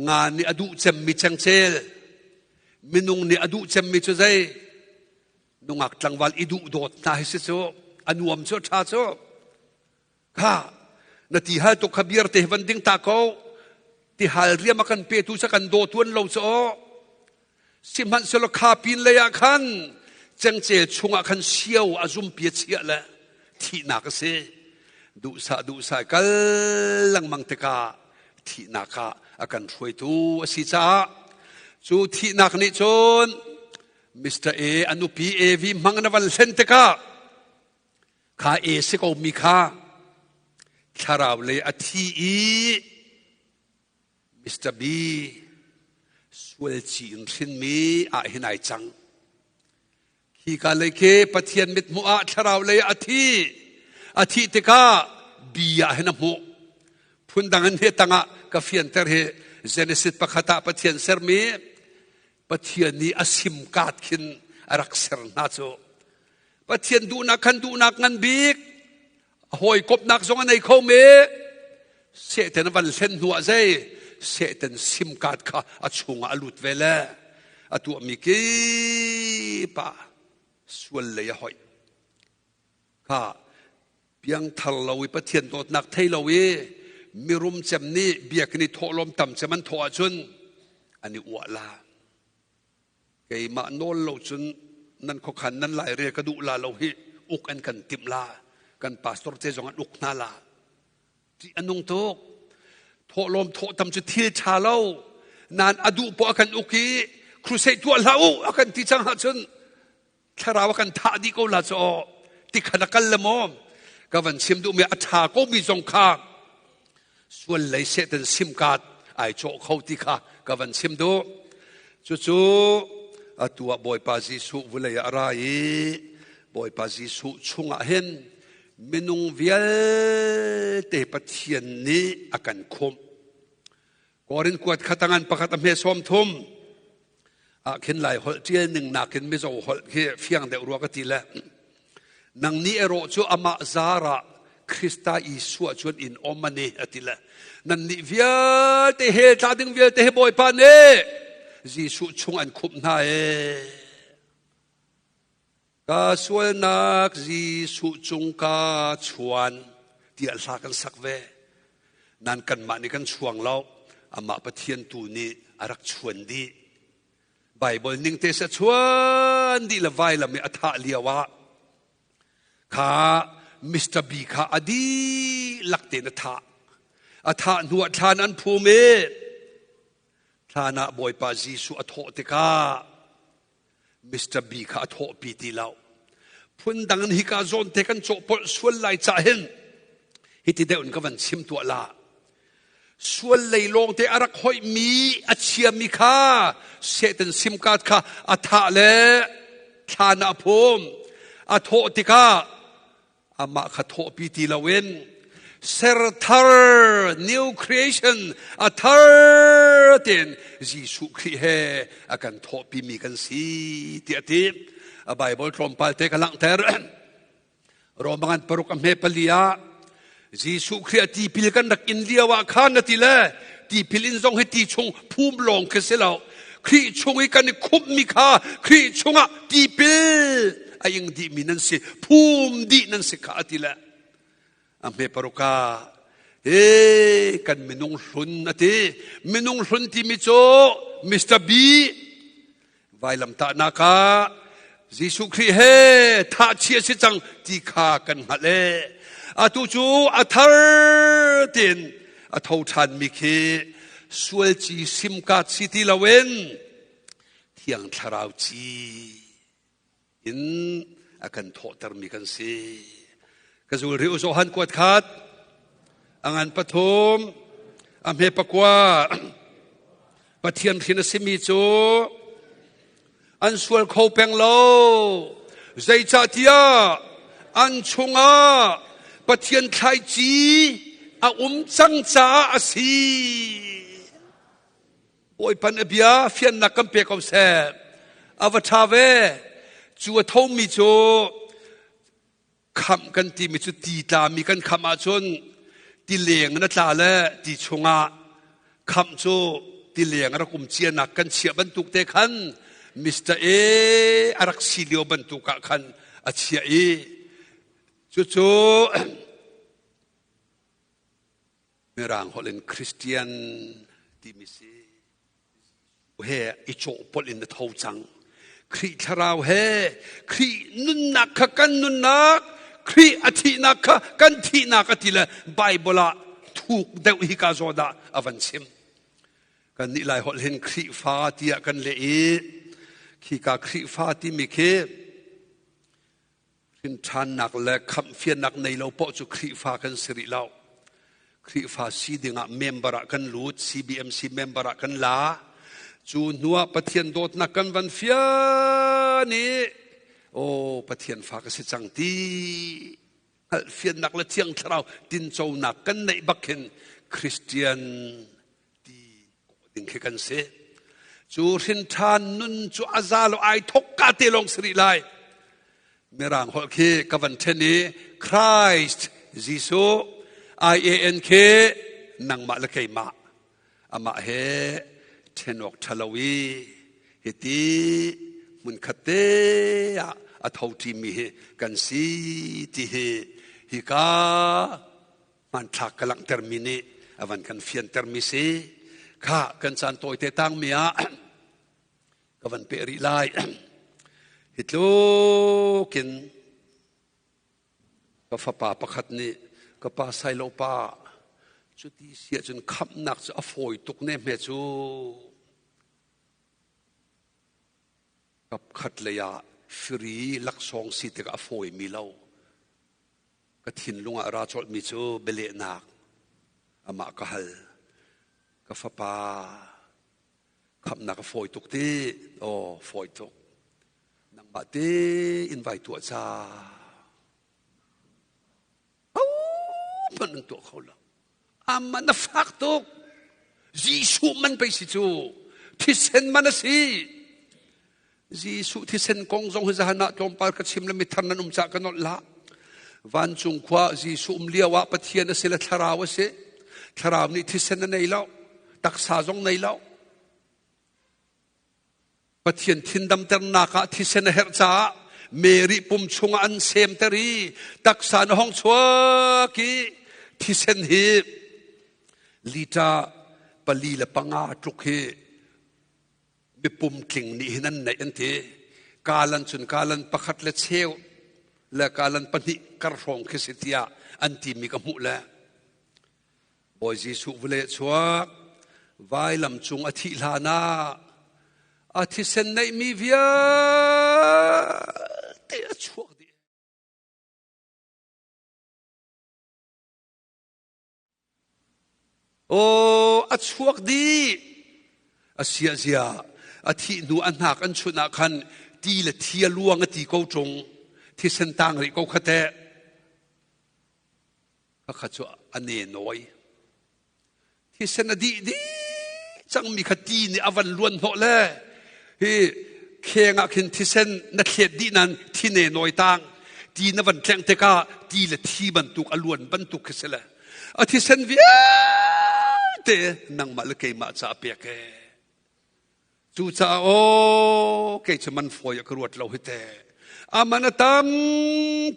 A: nga nih a duh cemmi cengcel minung nih a duh cemmi cu zei nungak tlangval i duh dawt hna hi si cu a nuam cu a ṭha cu kha na ti hal tuk kha beer te van ding ta ko ti hal riam a kan petu cu kan daw tuan lo cu aw sihmanhsehlaw kha pin lei ah khan cengcel chungah khan sio a zumpi a chiah le thihnak a si duhsah duhsah kal lengmang tikah thihnak ah a kan hruaitu a si caah cu thihnak nih cun Mr. A a nupi AV hmang na van hlen tikah kha A si ko mi kha thlarau lei a thi i Mr. B sual ci in hrinmi ah hin ai cang. Khi ka lei khi Pathian mithmuh ah thlarau lei a thi. A thih tikah B ah hin a hmuh. Phundang in he tangah ka fianter hi Genesis pakhat ah Pathian sermi. Pathian nih a sim kaat khin a rak ser hna cu. Pathian duhnak khan duhnak ngan bik, a hawikomhnak zong a nei kho me. Satan a van hlen hnu ah zei Satan sim kaat kha a chungah a lut ve le a tuahmi kip ah sual lei a hoih. Kha piangthar lo i Pathian dawtnak thei lo i mirum cem nih biakinn i thawhlawm tam cem an thawh ahcun an i uah la. Keimah nawl lo cun nan khuakhan nan lairel ka duh la lo hi uk an kan timh la. Kan pastor te zong an uk hna la. Ṭih a nung tuk. Thawhlawm thawh tam cu thil ṭha lo. Nan a duh poah a kan uk i crusade tuah hlah u a kan ti cang ahcun thlarau a kan thah dih ko la cu aw tikhan a kal le maw ka van chim duhmi a ṭha ko mi zong kha sual lei Satan simkaat ai cawh kho ti kha ka van chim duh. Cucu atu ah Bawipa Jesuh vulei ah a ra i Bawipa Jesuh chungah hin minung vialte Pathian nih a kan khumh. Korin kuat khatangan pakhat a hme sawm thum ah khin Lai holh ṭial ning nakin Mizo holh khi fiang deuh rua ka ti le nang nih erawh cu amah zar ah Krista Isua cun in om ani a ti le nan nih vialte he tla ding vialte he Bawipa nih Jesuh chung an khumh hna e. Ka sualnak Jesuh cung ka chuan tiah hla kan sak ve. Nan kanmah nih kan chuang lo. Amah Pathian tu nih a rak chuan dih. Bible ning te sa chuan dih le vailam i a thah lio ah kha Mr. B kha a dihlak tein a thah. A thah hnu ah thlan an phum i thlan ah Bawipa Jesuh a thawh tikah Mr. B kha a thawhpi ti lo. Phundang in hika zawn te kan cawhpolh sual lai cah hin hiti deuh in ka van chim tuah la. Sual lei lawng te a rak hoihmi a chiami kha Satan simkaat kha a thah le thlan ah a phum. A thawh tikah amah kha thawhpi ti loin serthar, new creation, a thar tein Jesuh Khrih he a kan thawhpi mi kan si tiah a ti. A Bible tlawmpal te ka langhter. Roman paruk a hme pali ah Jesuh Khrih a tipil kan rak in lio ah khan a ti le tipil in zong hi ti chung phum lawng khi si lo. Khrih chung i kan i khumhmi kha Khrih chungah tipil a ing dihmi nan si, phum dih nan si kha a ti le a hme paruk ah he kan minung hlun a ti. Minung hlun timi cu Mr. B vailamtahnak ah Jesuh Khrih he thah chih a si cang ti kha kan hngalh e. Atu cu a thar tein a tho ṭhanmi khi sual ci simkaat si ti loin Thiang Thlarau ci in a kan thawhtermi kan si. Ka zul rih u Johan kuat khat a ngan pathum a hme pakua. Pathian hrin a simi cu an sual kho peng lo. Zeicahtiah an chungah Pathian thlaici a um cang caah a si. Bawipa nih a bia fiannak kan pe ko seh. A va ṭha ve. Cu a thomi cu khamh kan timi cu ti tlami kan khamh ahcun ti leng in a tla le ti chungah khamh cu ti leng a rak um cianak kan chiah bantuk te khan Mr. A a rak si lio bantuk ah khan a chiah i cucu Mirang holh in Christian timi si he i cawhpolh in na tho cang. Khrih thlarau he Khrih nunnak kha kan nunnak, Khrih a thihnak kha kan thihnak a ti le Bible ah thuk deuh hi ka zawn ah a van chim. Kan nih Lai holh hin Khrihfa tiah kan leh i khika Khrihfa timi khi Hrinṭhannak le khamhfiannak nei lo poah cu Khrihfa kan si rih lo. Khrihfa si dingah member ah kan lut, CBMC member ah kan la. Cu hnuah Pathian dawtnak kan van fian i aw Pathian fa ka si cang ti hngalhfiannak le Thiang Thlarau tinconak kan neih bak hin Christian ti kawh ding khi kan si. Cu hrinṭhan nun cu a za lo ai thok ka te lawng si rih lai. Mirang holh khi ka van ṭhen i Christ Jesuh I-A-N khi nangmah le keimah amah he ṭhen awk ṭha lo i hiti hmunkhat te ah a tho ṭimi hi kan si ti hi hika hmanthlak ka langhtermi nih a van kan fiantermi si. Kha kan caan tawite tangmi ah ka van peh rih lai. Hi tlukin ka fapa pakhat nih ka pa Sailo pa cuti si ahcun khamhnak cu a fawi tuk ne hme cu. Kap khat lei ah firi laksawng si tikah a fawimi lo. Ka thinlung ah a ra colhmi cu bialehnak amah ka hal. Ka fapa, khamhnak a fawi tuk ti. Aw, fawi tuk. Nangmah te in vai tuah ca. Ahohmanh an tuah kho lo. Amah na fak tuk. Jesuh man pei si cu. Thisen man a si. Jesuh thisen kong zong hi zahan ah tlawmpal ka chim le mithar nan um cah ka nolh la. Vancung khua Jesuh um lio ah Pathian a si le thlarau a si. Thlarau nih thisen a nei lo. Taksa zong nei lo. Pathian thindamternak ah thisen a herh caah Mary pum chungah an semter i taksa na hong chuak i thisen hi lita 4.5 tluk hi mipum tling nih hin an neih an ti. Kalan cun kalan pakhat le cheu le kalan pahnih kar hrawng khi si tiah an timi ka hmuh le Bawi Jesuh vawlei chuak vailam cung a thih hlan ah a thisen neihmi vialte a chuak dih. Aw a chuak dih. A sia zia a thih hnu a hnak an chunh ah khan ti le thi a luang a ti ko ṭung thisen tang rih ko kha teh. Khakha cu a ne nawi. Thisen a dih dih cangmi kha ti nih a van luan hnawh le hi kheng ah khin thisen na thlet dih nan thi ne nawi tang ti na van tlengh tikah ti le thi bantuk a luan bantuk khi si le a thisen vialte nangmah le keimah ca a pek e. Cucaah aw kei cu man fawi ah ka ruat lo hi te. Aman a tam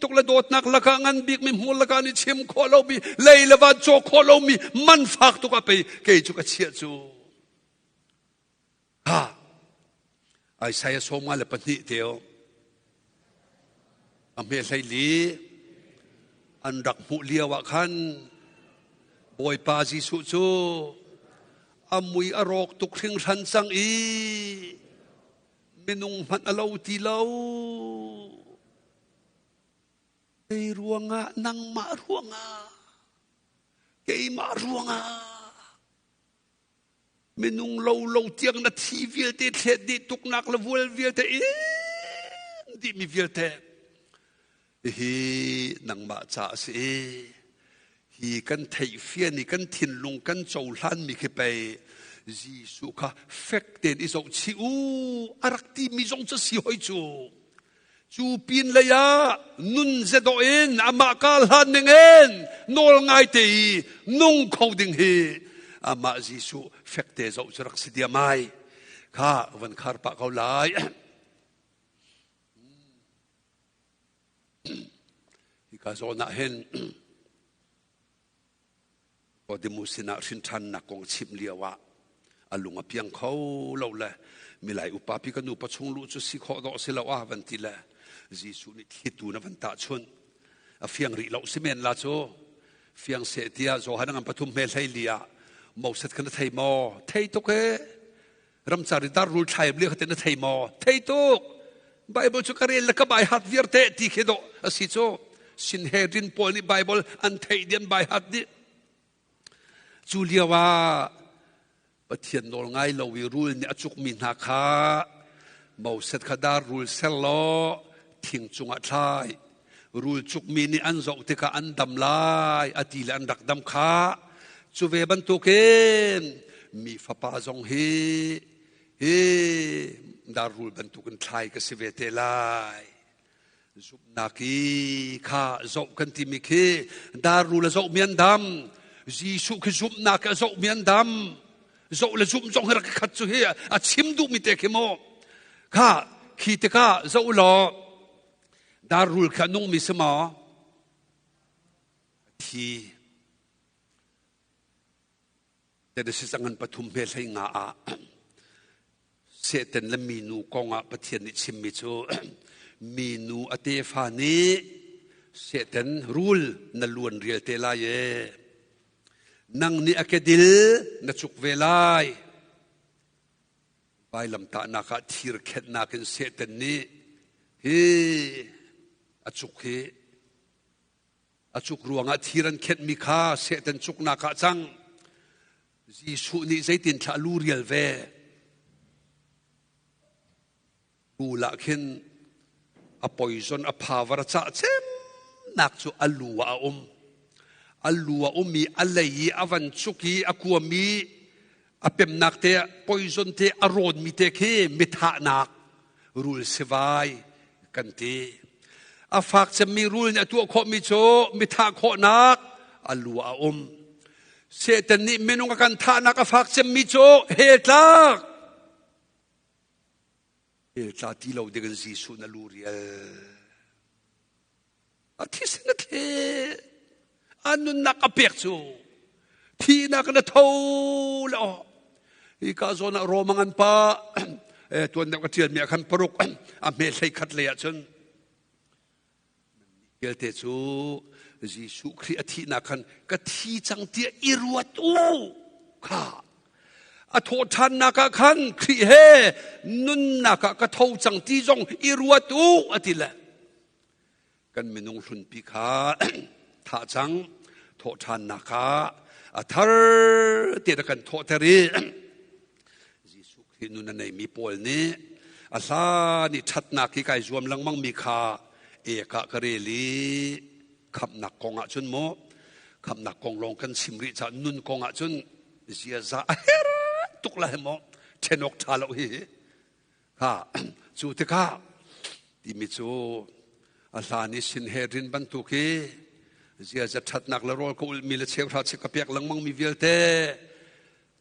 A: tuk le dawtnak lakah ngan bikmi hmur lakah nih chim khawh lomi lei le van caw khawh lomi man fak tuk ah pei kei cu ka chiah cu. Ha Isaiah 52 te o a hme hlei li an rak hmuh lio ah khan Bawipa Jesuh cu a mui a rawk tuk hringhran cang i minung hmanh a lo ti lo. Kei ruangah nangmah ruangah keimah ruangah Minung lo lo tiang na thi vialte thlet dih tuknak le vual vialte in dihmi vialte hihi nangmah ca a si i hi kan theihfian i kan thinlung kan cohlanmi khi pei Jesuh kha fek tein i zohchih u a rak timi zong cu si hoi cu. Cu pin lei ah nun zedawh in amah ka hlan ning in nawl ngai te i nung kho ding hi amah Jesuh fekte zoh cu rak si diam ai. Kha van khar pah ko lai. Hika zawn ah hin Nicodemus sinah hrinṭhannak kong chimh lio ah a lung a piang kho lo le milai upa pi ka nupa chung luh cu si khawh dawh si lo ah van ti le Jesuh nih thlitu na van tahchunh a fiang rih lo si men la cu fiang seh tiah Johan ngan pathum hme hlei li ah Moses kha na thei maw thei tuk e ramcar i dar rul thlai blia kha te na thei maw thei tuk Bible cu ka rel le ka bai hat viar te ti khi dawh a si cu Sinhedrin pawl nih Bible an theih dian bai hat dih cu lio ah Pathian nawl ngai lo i rul nih a cukmi hna kha Moses kha dar rul ser law thing cungah thlai rul cukmi nih an zoh tikah an dam lai a ti le an rak dam kha cu ve bantukin mi fapa zong hi. Hi darrul bantukin thlai ka si ve te lai. Zumhnak i kha zoh kan timi khi darrul a zoh mi an dam. Jesuh khi zumhnak a zoh mi an dam. Zoh le zumh zong hi rak khat cu hi a chim duhmi te khi mu. Kha khi tikah zoh law darrul kha nungmi si maw? Thi. Genesis a ngan pathum hme hlei nga ah Satan le minu kong ah Pathian nih chimmi cu minu a tefa nih Satan rul na luan rial te lai e nang nih a kedil na cuk ve lai vailamtahnak ah thir khenhnak in Satan nih hi a cuk hi A cuk ruangah thir an khenhmi kha Satan cuknak ah cang. Jesuh nih zeitin thla lu rial ve. Lu lah khin a poison a power a cah cemnak cu a lu ah a um. A lu a um i a lei i a van cuk i a kuam i a pemnak te poison te a rawnmi te khi mithahnak rul sivai kan ti. A fak cemmi rul nih a tuah khawhmi cu mithah khawhnak a lu ah a um. Satan nih minung a kan thahnak a fak cemmi cu hell tlak. Hell tla ti lo ding in Jesuh na lu rial. A thisen a thlet. A nunnak a pek cu thihnak na tho le aw. Hi ka zawn ah Rome ngan pa tuan deuh ka ṭialmi ah khan paruk a hme hlei khat lei ah cun vialte cu Jesuh Khrih a thihnak khan ka thi cang tiah i ruat u kha a thawhṭhannak ah khan Khrih he nunnak ah ka tho cang ti zong i ruat u a ti le Kan minung hlunpi kha thah cang thawhṭhannak ah a thar te na kan thawhter i Jesuh Khrih nun a neimi pawl nih a hlan i ṭhatnak hi kai zuam lengmang mi kha ek ah ka rel i khamhnak kong ah cun maw khamhnak kong lawng kan chim rih caah nun kong ah cun ziaza a her tuk lai maw ṭhen awk ṭha lo hi Kha cu tikah timi cu a hlan i Sinhedrin bantuk i ziaza ṭhatnak le rawl ka ulhmi le cheuhra chik ka pek lengmangmi vialte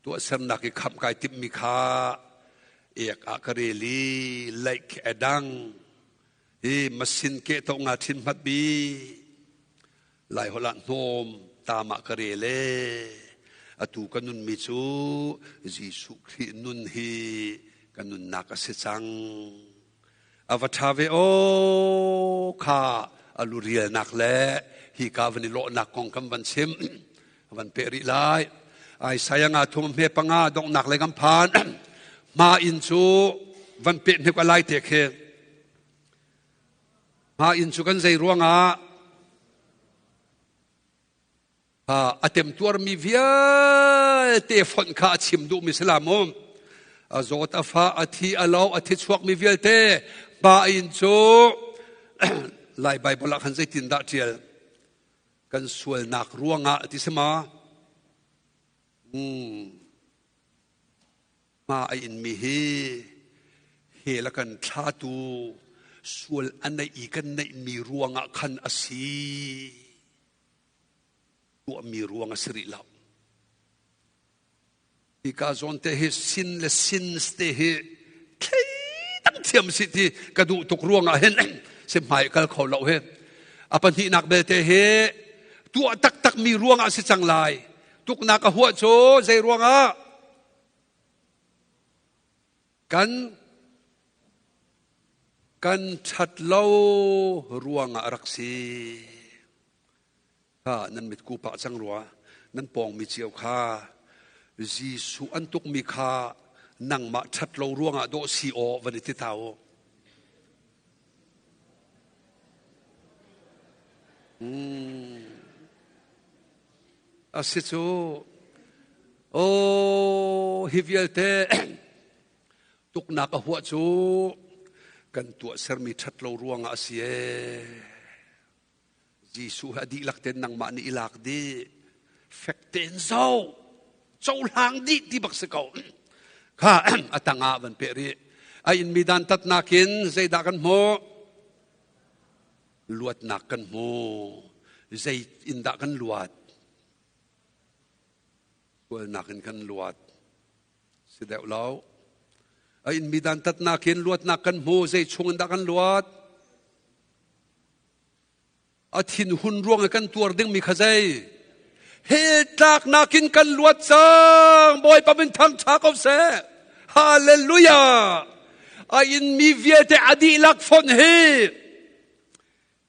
A: tuahsernak i khamh kai timhmi kha ek ah ka rel i laih a dang hi masin ke to nga thin hmat bi Lai holh ah hnawm tam ah ka rel e. Atu ka nunmi cu Jesuh Khrih nun hi ka nunnak a si cang. A va ṭha ve aw kha a lurialnak le hi ka van i lawhnak kong kan van chim van peh rih lai. Isaiah nga thum hme panga donghnak lei kan phan. Hma inn cu van peh hnek a lai te khi. Mah inn cu kan zei ruangah a temtuarmi vialte fonh kha a chim duhmi si la mu. A zawt a fa a thi a lo a thi chuakmi vialte pa inn cu Lai Baibal ah khan zeitin dah ṭial kan sualnak ruangah ti si ma? Hma a inmi hi hell a kan thlatu sual a neih i kan neihmi ruangah khan a si. Tuahmi ruang a si rih lo. Hika zawn te hi sin le sins te hi thleidang thiam si ti ka duh tuk ruangah hin si hmai kal kho lo hi. A pahnihnak belte hi tuah taktak mi ruangah si cang lai. Tuknak a huah cu zei ruangah? Kan kan ṭhat lo ruangah a rak si. Kha nan mitku pah cang rua. Nan pawngmi cio kha Jesuh an tukmi kha nangmah ṭhat lo ruangah dawh si aw van i ti ta u. A si cu aw hi vialte tuknak a huah cu kan tuahsermi ṭhat lo ruangah a si ee. Jesuh hi a dihlak tein nangmah nih i lak dih. Fek tein zoh. Cohlang dih ti bak si ko. Kha a tangah van peh rih. A inmi dantatnak in zeidah kan hmuh? Luatnak kan hmu. Zei in dah kan luat? Sualnak in kan luat. Si deuh lo. A inmi dantatnak in luatnak kan hmu. Zei chung in dah kan luat? A thinhun ruang i kan tuar dingmi kha zei? Hell tlaknak in kan luat cang. Bawipa min thangṭha ko seh. Hallelujah! A inmi vialte a dihlak fonh hi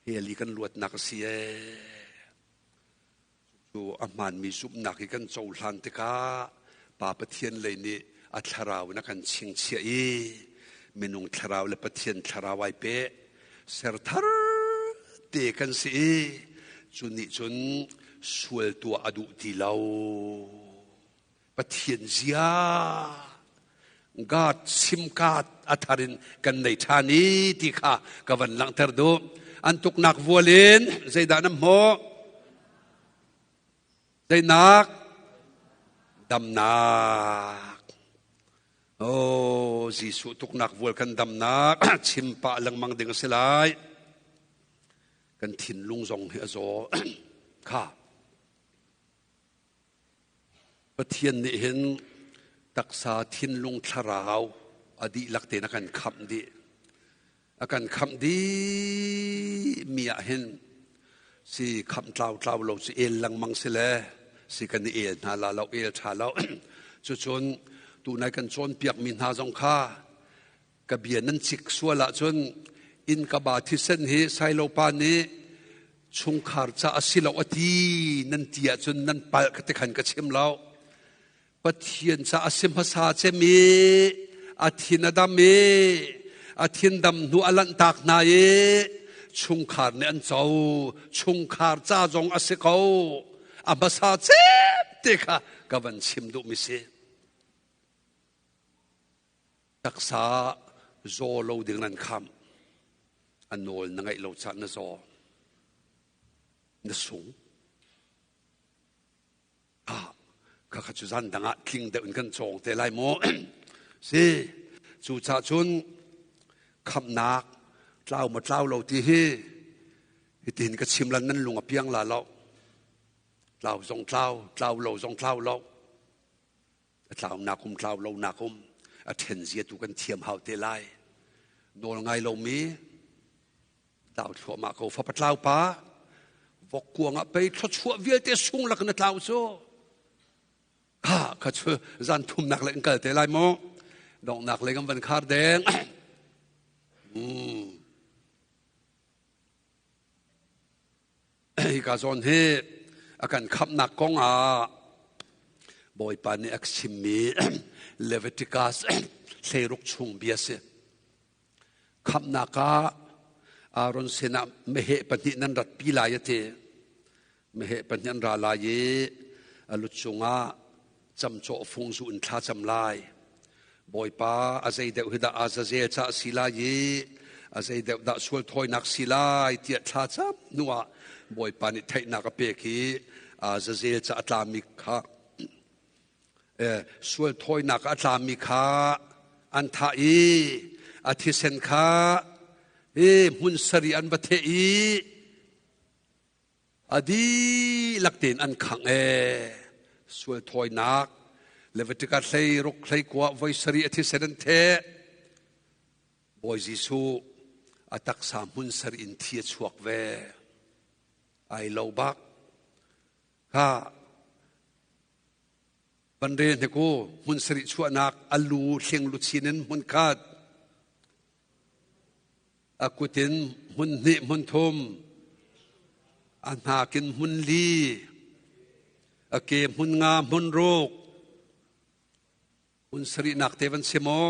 A: hell i kan luatnak a si ee. Cu a hmaanmi zumhnak i kan cohlan tikah Pa Pathian lei nih a thlarau in a kan chingchiah i minung thlarau le Pathian thlarau ai peh ser thar te kan si i cu nih cun sual tuah a duh ti lo. Pathian zia God simkaat a thar in kan nei ṭhan i ti kha ka van langhter duh. An tuknak vual in zeidah nan hmuh? Zeinak? Damnak. Oh, Jesuh tuknak vual kan damnak chim pah lengmang ding a si lai. Kan thinlung zong hi a zaw. Kha. Pathian nih hin taksa, thinlung, thlarau a dihlak tein a kan khamh dih. A kan khamh dih mi ah hin si khamh tlau tlau lo cu el lengmang si le si kan i el hna la lo, el ṭha lo. Cucun tunai kan cawnpiak mi hna zong kha ka bia nan cik sual ahcun innkaba thisen hi Sailopa nih chungkhar ca a si lo a ti nan ti ahcun nan palh ka ti khan ka chim lo. Pathian ca a si hmasa cem i a thin a dam i a thin dam hnu a lanhtak hna i chungkhar nih an co. Chungkhar ca zong a si ko. A hmasa cem te kha ka van chim duhmi si. Taksa zaw lo ding nan khamh. A nawl na ngaih lo caah na zaw. Na sung. Ah, kha kha cu zan dang ah tling deuh in kan cawng te lai maw? Si, cu cah cun khamhnak tlau ma tlau lo ti hi hitin ka chim lan nan lung a piang la lo. Tlau zong tlau, tlau lo zong tlau lo. A tlaunak um tlau lonak um a ṭhen zia tu kan thiam hau te lai. Nawl ngai lomi tlau thluahmah ko fapa tlau pa vok kuang ah pei thluachuah vialte sung lak na tlau cu ha kha chu zan thumnak le kal te lai mu donghnak le kan van khar deng. Hika zawn hi a kan khamhnak kong ah Bawipa nih a chimmi Leviticus hleiruk chung bia si. Khamhnak ah Aaron sinah meheh pahnih nan ratpi lai a ti. Meheh pahnih an ra lai i a lu cungah camcawh fung zu in thla cam lai. Bawipa a zei deuh hi dah Azazel ca a si lai i a zei deuh dah sual thawinak si lai tiah thla cam hnuah Bawipa nih theihnak a pek i Azazel ca a tlami kha sual thawinak a tlami kha an thah i a thisen kha i hmun sarih an va theh i A dihlak tein an khangh ee. Sual thawinak Leviticus hlei ruk hlei kua voi sarih a thisen an theh. Bawi Jesuh a taksa hmun sarih in thi a chuak ve. Ai lo bak. Kha van rel hnik u hmun sarih chuahnak a lu hling luchin in hmun khat a kut in hmun hnih hmun thum a hnak in hmun li a ke hmun nga hmun ruk hmun sarihnak te van si maw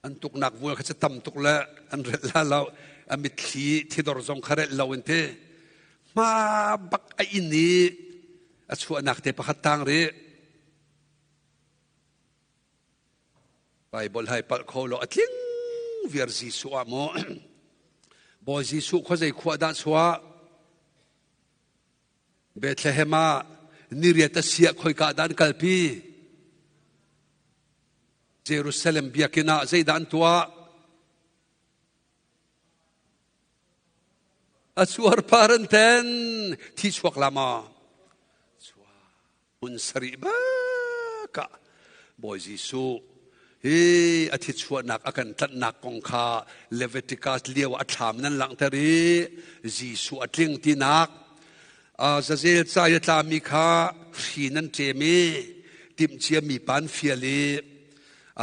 A: an tuknak vual kha cu tam tuk le an relh la lo a mitthli thidor zong kha relh lo in ti hma bak a inn i a chuahnak te pakhat tang rih Bible hai palh kho lo a tling viar Jesuh ah maw Bawi Jesuh khuazei khua dah chuah Bethlehem ah. Niriat a siah khoika dah an kalpi? Jerusalem biakinn ah zeidah an tuah? A cuarpar an ten. Thi chuak la maw? Hmun sarih bak ah Bawi Jesuh hi a thichuahnak a kan tlanhnak kong kha Leviticus lio a thlam nan langhter i Jesuh a tling tinak zazel ca i a tlami kha hri nan ṭem i timhciami pa an fial i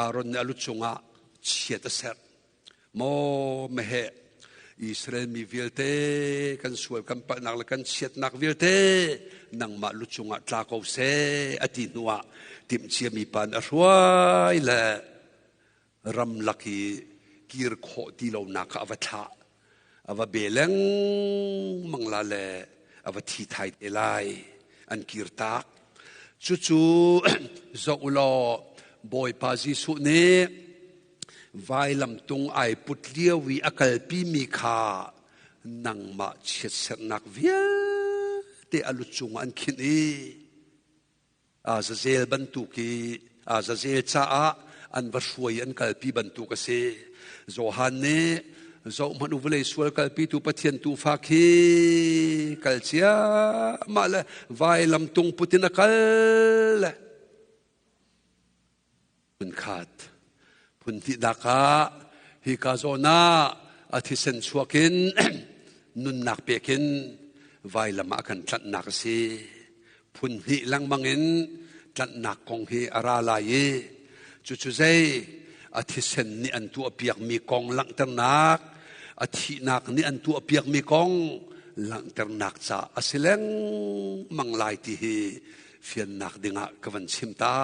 A: Aaron nih a lu cungah chiat a serh. Maw meheh, Israel mi vialte kan sual kan palhnak le kan chiatnak vialte nangmah lu cungah tla ko seh a ti hnuah timhciami pa nih a hruai le ramlak i kir khawh ti lonak kha a va thlah. A va be lengmang la le a va thi thai te lai. An kir tak. Cucu zoh u law Bawipa Jesuh nih Vailamtung ai put lio i a kalpimi kha nangmah chiatserhnak vialte a lu cungah an khinh i Azazel bantuk i Azazel caah an va hruai an kalpi bantuk a si. Johan nih zohhmanh u vawlei sual kalpitu Pathian tuufa khi kal ciammah le vailamtung put in a kal le Phunkhat phunhnihnak ah hika zawn ah a thisen chuak in nunnak pek in vailam ah kan tlanhnak a si. Phunhnih lengmang in tlanhnak kong hi a ra lai i cucu zei a thisen nih an tuahpiakmi kong langhternak, a thihnak nih an tuahpiakmi kong langhternak ca a si lengmang lai ti hi fiannak dingah ka van chim ta.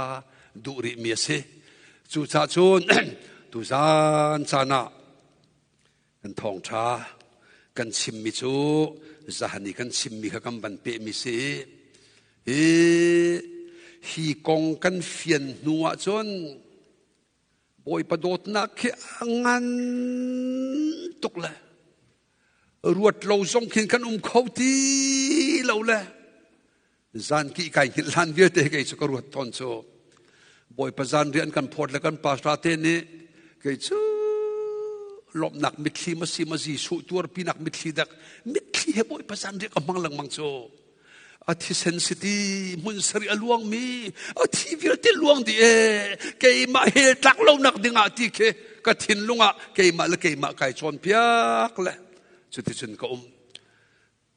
A: Duh rihmi a si. Cucaah cun tuzan caan ah kan thawngṭha kan chimmi cu zahan i kan chimmi kha kan van pehmi si. Hi hi kong kan fian hnu ahcun Bawipa dawtnak khi a ngan tuk le ruat lo zong khin kan um kho ti lo le Zan ki kai hngilh hlan vialte kei cu ka ruat tawn cu. Bawipa zan rian kan phawt le kan pastor te nih kei cu lawmhnak mitthli ma si ma Jesuh tuarpinak mitthli dak mitthli he Bawipa zan rian ka hmang lengmang cu. A thisen siti hmun sari a luangmi a thi vialte luang dih e keimah hel tlak lo nak ding ah ti khi ka thinlung ah keimah le keimah kai cawnpiak le cuticun ka um.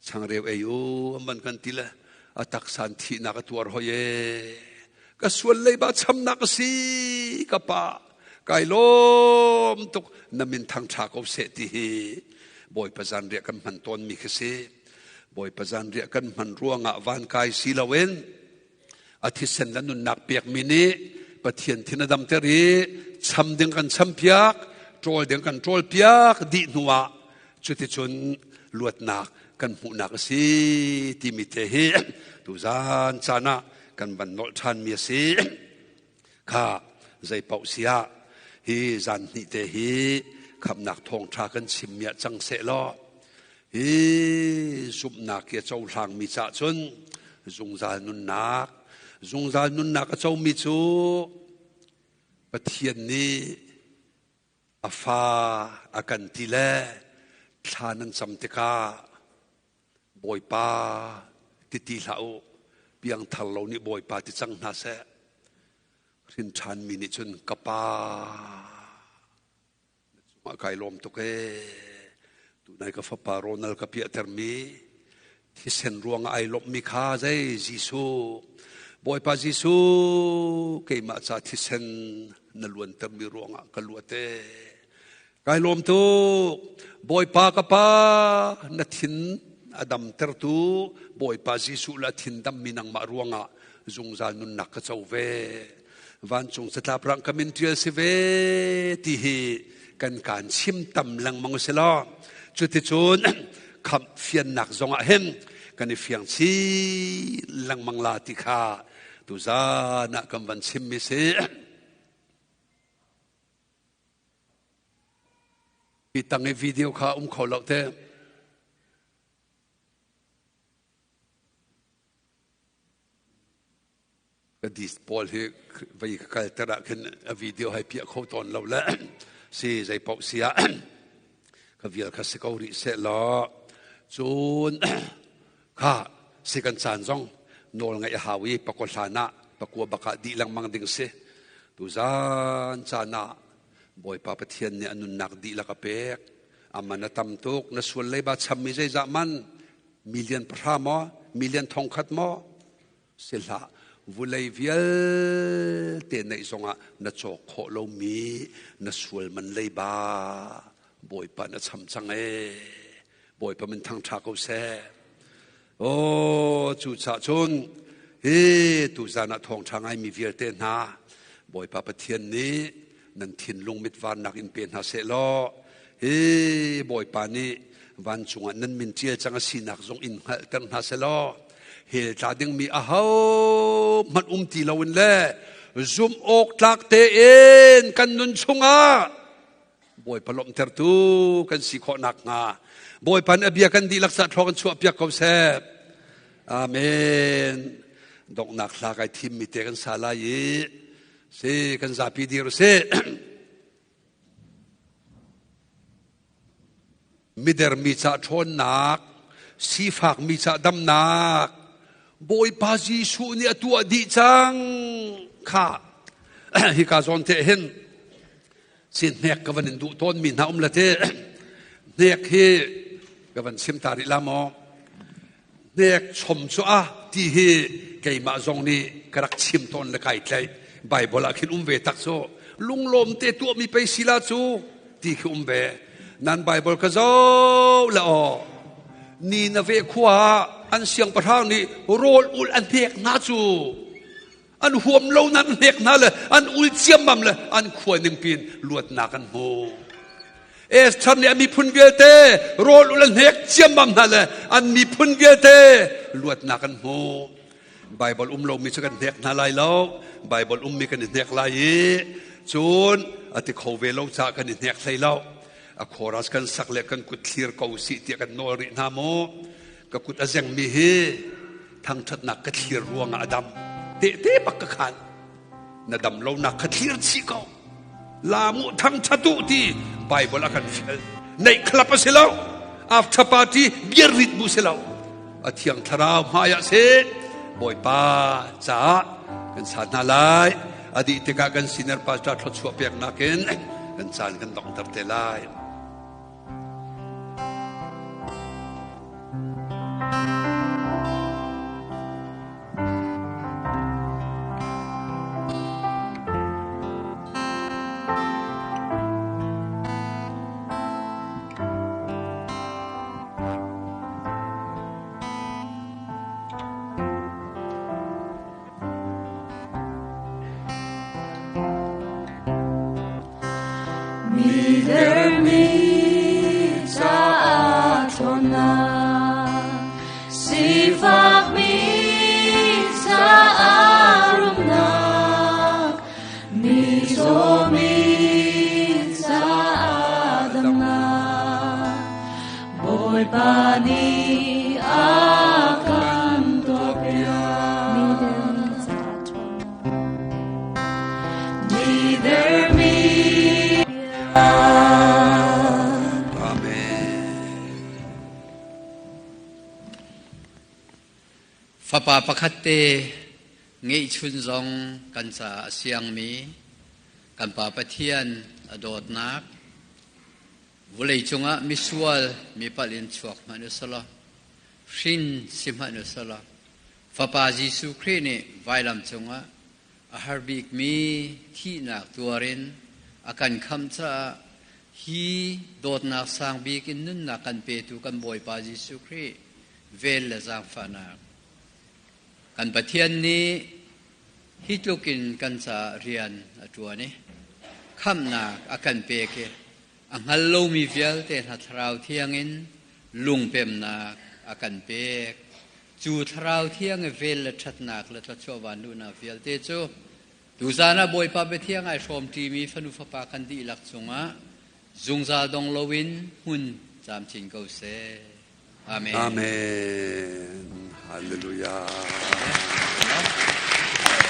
A: Changreu ei u an van kan ti le a taksan thihnak a tuar hoi e. Ka sual leiba chamnak a si ka pa kai lawm tuk na min thang ṭha ko seh ti hi Bawipa zanriah kan hman tawnmi khi si. Bawipa zanriah kan hman ruangah van kai si loin a thisen le nunnak pekmi nih Pathian thin a damter i cham ding kan champiak, ṭawl ding kan ṭawlpiak dih hnuah cuticun luatnak kan hmuhnak a si timi te hi tuzan caan ah kan van nolh ṭhanmi a si. Kha zeipaoh siah hi zan hnih te hi khamnak thawngṭha kan chimmi ah cang seh law hi zumhnak hi a cohlangmi cah cun zungzal nunnak zungzal nunnak a comi cu Pathian nih a fa a kan ti le thla nan cam tikah Bawipa ti ti hlah u piangthar lo nih Bawipa ti cang hna seh hrin ṭhanmi nih cun ka pa na cungah kai lawm tuk ee tunai ka fapa Ronald ka piahtermi thisen ruangah ai lawmhmi kha zei Jesuh Bawipa Jesuh keimah ca thisen na luantermi ruangah ka luat ee Kai lawm tuk. Bawipa ka pa na thin a damtertu Bawipa Jesuh le a thin dammi nangmah ruangah zungzal nunnak ka co ve. Vancung catlap rang ka min ṭial si ve ti hi kan kaan chim tam lengmang si law cuticun khamh fiannak zongah hin kan i fiang chin lengmang la ti kha tuzan ah kan van chimmi si. Hi tang i video kha um kho lo te. Ka dis pawl hi vei ka kal ter ah khin a video hai piah kho tawn lo le si zei paoh si ah ka vial kha si ko rih seh law cun kha si kan caan zong nawl ngaih a hau i pakua hlan ah pakua bak ah dih lengmang ding si tuzan caan ah Bawipa Pathian nih a nunnak dihlak a pek aman a tam tuk na sual leiba chammi zeizah man million pahra maw million thongkhat maw si hlah vulei vialte neih zongah na cawk khawh lomi na sual man leiba Bawipa na cham cang ee Bawipa min thangṭha ko seh aw cu cah cun hi tuzan ah thawngṭha ngaimi vialte hna Bawipa Pathian nih nan thinlung mitvarnak in pe hna seh law hi Bawipa nih vancung ah nan min ṭial cang a sinak zong in hngalhter hna seh law hell tla dingmi aho hmanh um ti loin le zumh awk tlak tein kan nun chungah Bawipa lawmhtertu kan si khawh nakhnga Bawipa nih a bia kan dihlak ca thlawk in chuahpiak ko seh. Amen. Donghnak hla kai thimmi te kan sa lai i si kan zapi dir usih. Mider mi ca ṭhawnnak, sifak mi ca damnak, Bawipa Jesuh nih a tuah dih cang kha hika zawn te hin si hnek ka van in duh tawn mi hna um la te hnek hi ka van chim ta rih la maw hnek chom cu a ti hi keimah zong nih ka rak chim tawn le kai tlaih Bible ah khin um ve tak cu lunglawm te tuah mi pei sila cu ti khi um ve nan Bible ka zoh le aw ni na ve khua an siangpahrang nih rawl ul an hnek hna cu an huam lo nan hnek hna le an ul ciammam le an khua ning pin luatnak an hmu Esther nih a miphun vialte rawl ul an hnek ciammam hna le an miphun vialte luatnak an hmu Bible um lomi cu kan hnek hna lai lo Bible ummi kan i hnek lai i cun a ti kho ve lo caah kan i hnek hlei lo a chorus kan sak le kan kut thlir ko sih tiah kan nawl rih hna mu ka kut a zengmi hi thangṭhatnak ka thlir ruangah a dam tehte bak ka khan na dam lonak kha thlir chih ko lamu thangṭhat u ti Bible a kan fial neih khlap a si lo after party beer rit bu si lo a thiang thlarau hmai ah si Bawipa caah kan sa hna lai a dih tikah kan senior pastor thluachuah peknak in kan caan kan donghter te lai
C: Mi caah ṭhawnnak, sifakmi caah rumnak, mizawmi caah damnak, Bawipa nih a kan tuahpiak. Mi
A: Amen.
D: Fapa pakhat te ngeihchun zong kan caah a siangmi kan Pa Pathian a dawtnak vulei cungah misual mi palh in chuak hmanh usalaw hrin si hmanh usalaw Fapa Jesuh Khrih nih vailam cungah a har bikmi thihnak tuar in a kan khamh caah hi dawtnak sang bik in nunnak kan petu kan Bawipa Jesuh Khrih vel le zaangfahnak kan Pathian nih hi tluk in kan caah rian a ṭuan i khamhnak a kan pek i a hngal lomi vialte hna Thlarau Thiang in lungpemnak a kan pek. Cu Thlarau Thiang i vel le ṭhatnak le thluachuah vanluhnak vialte cu tuzan ah Bawipa biathiang ai hrawmṭimi fanu fapa kan dihlak cungah zungzal dong loin hmun camcin ko seh. Amen.
A: Amen. Hallelujah.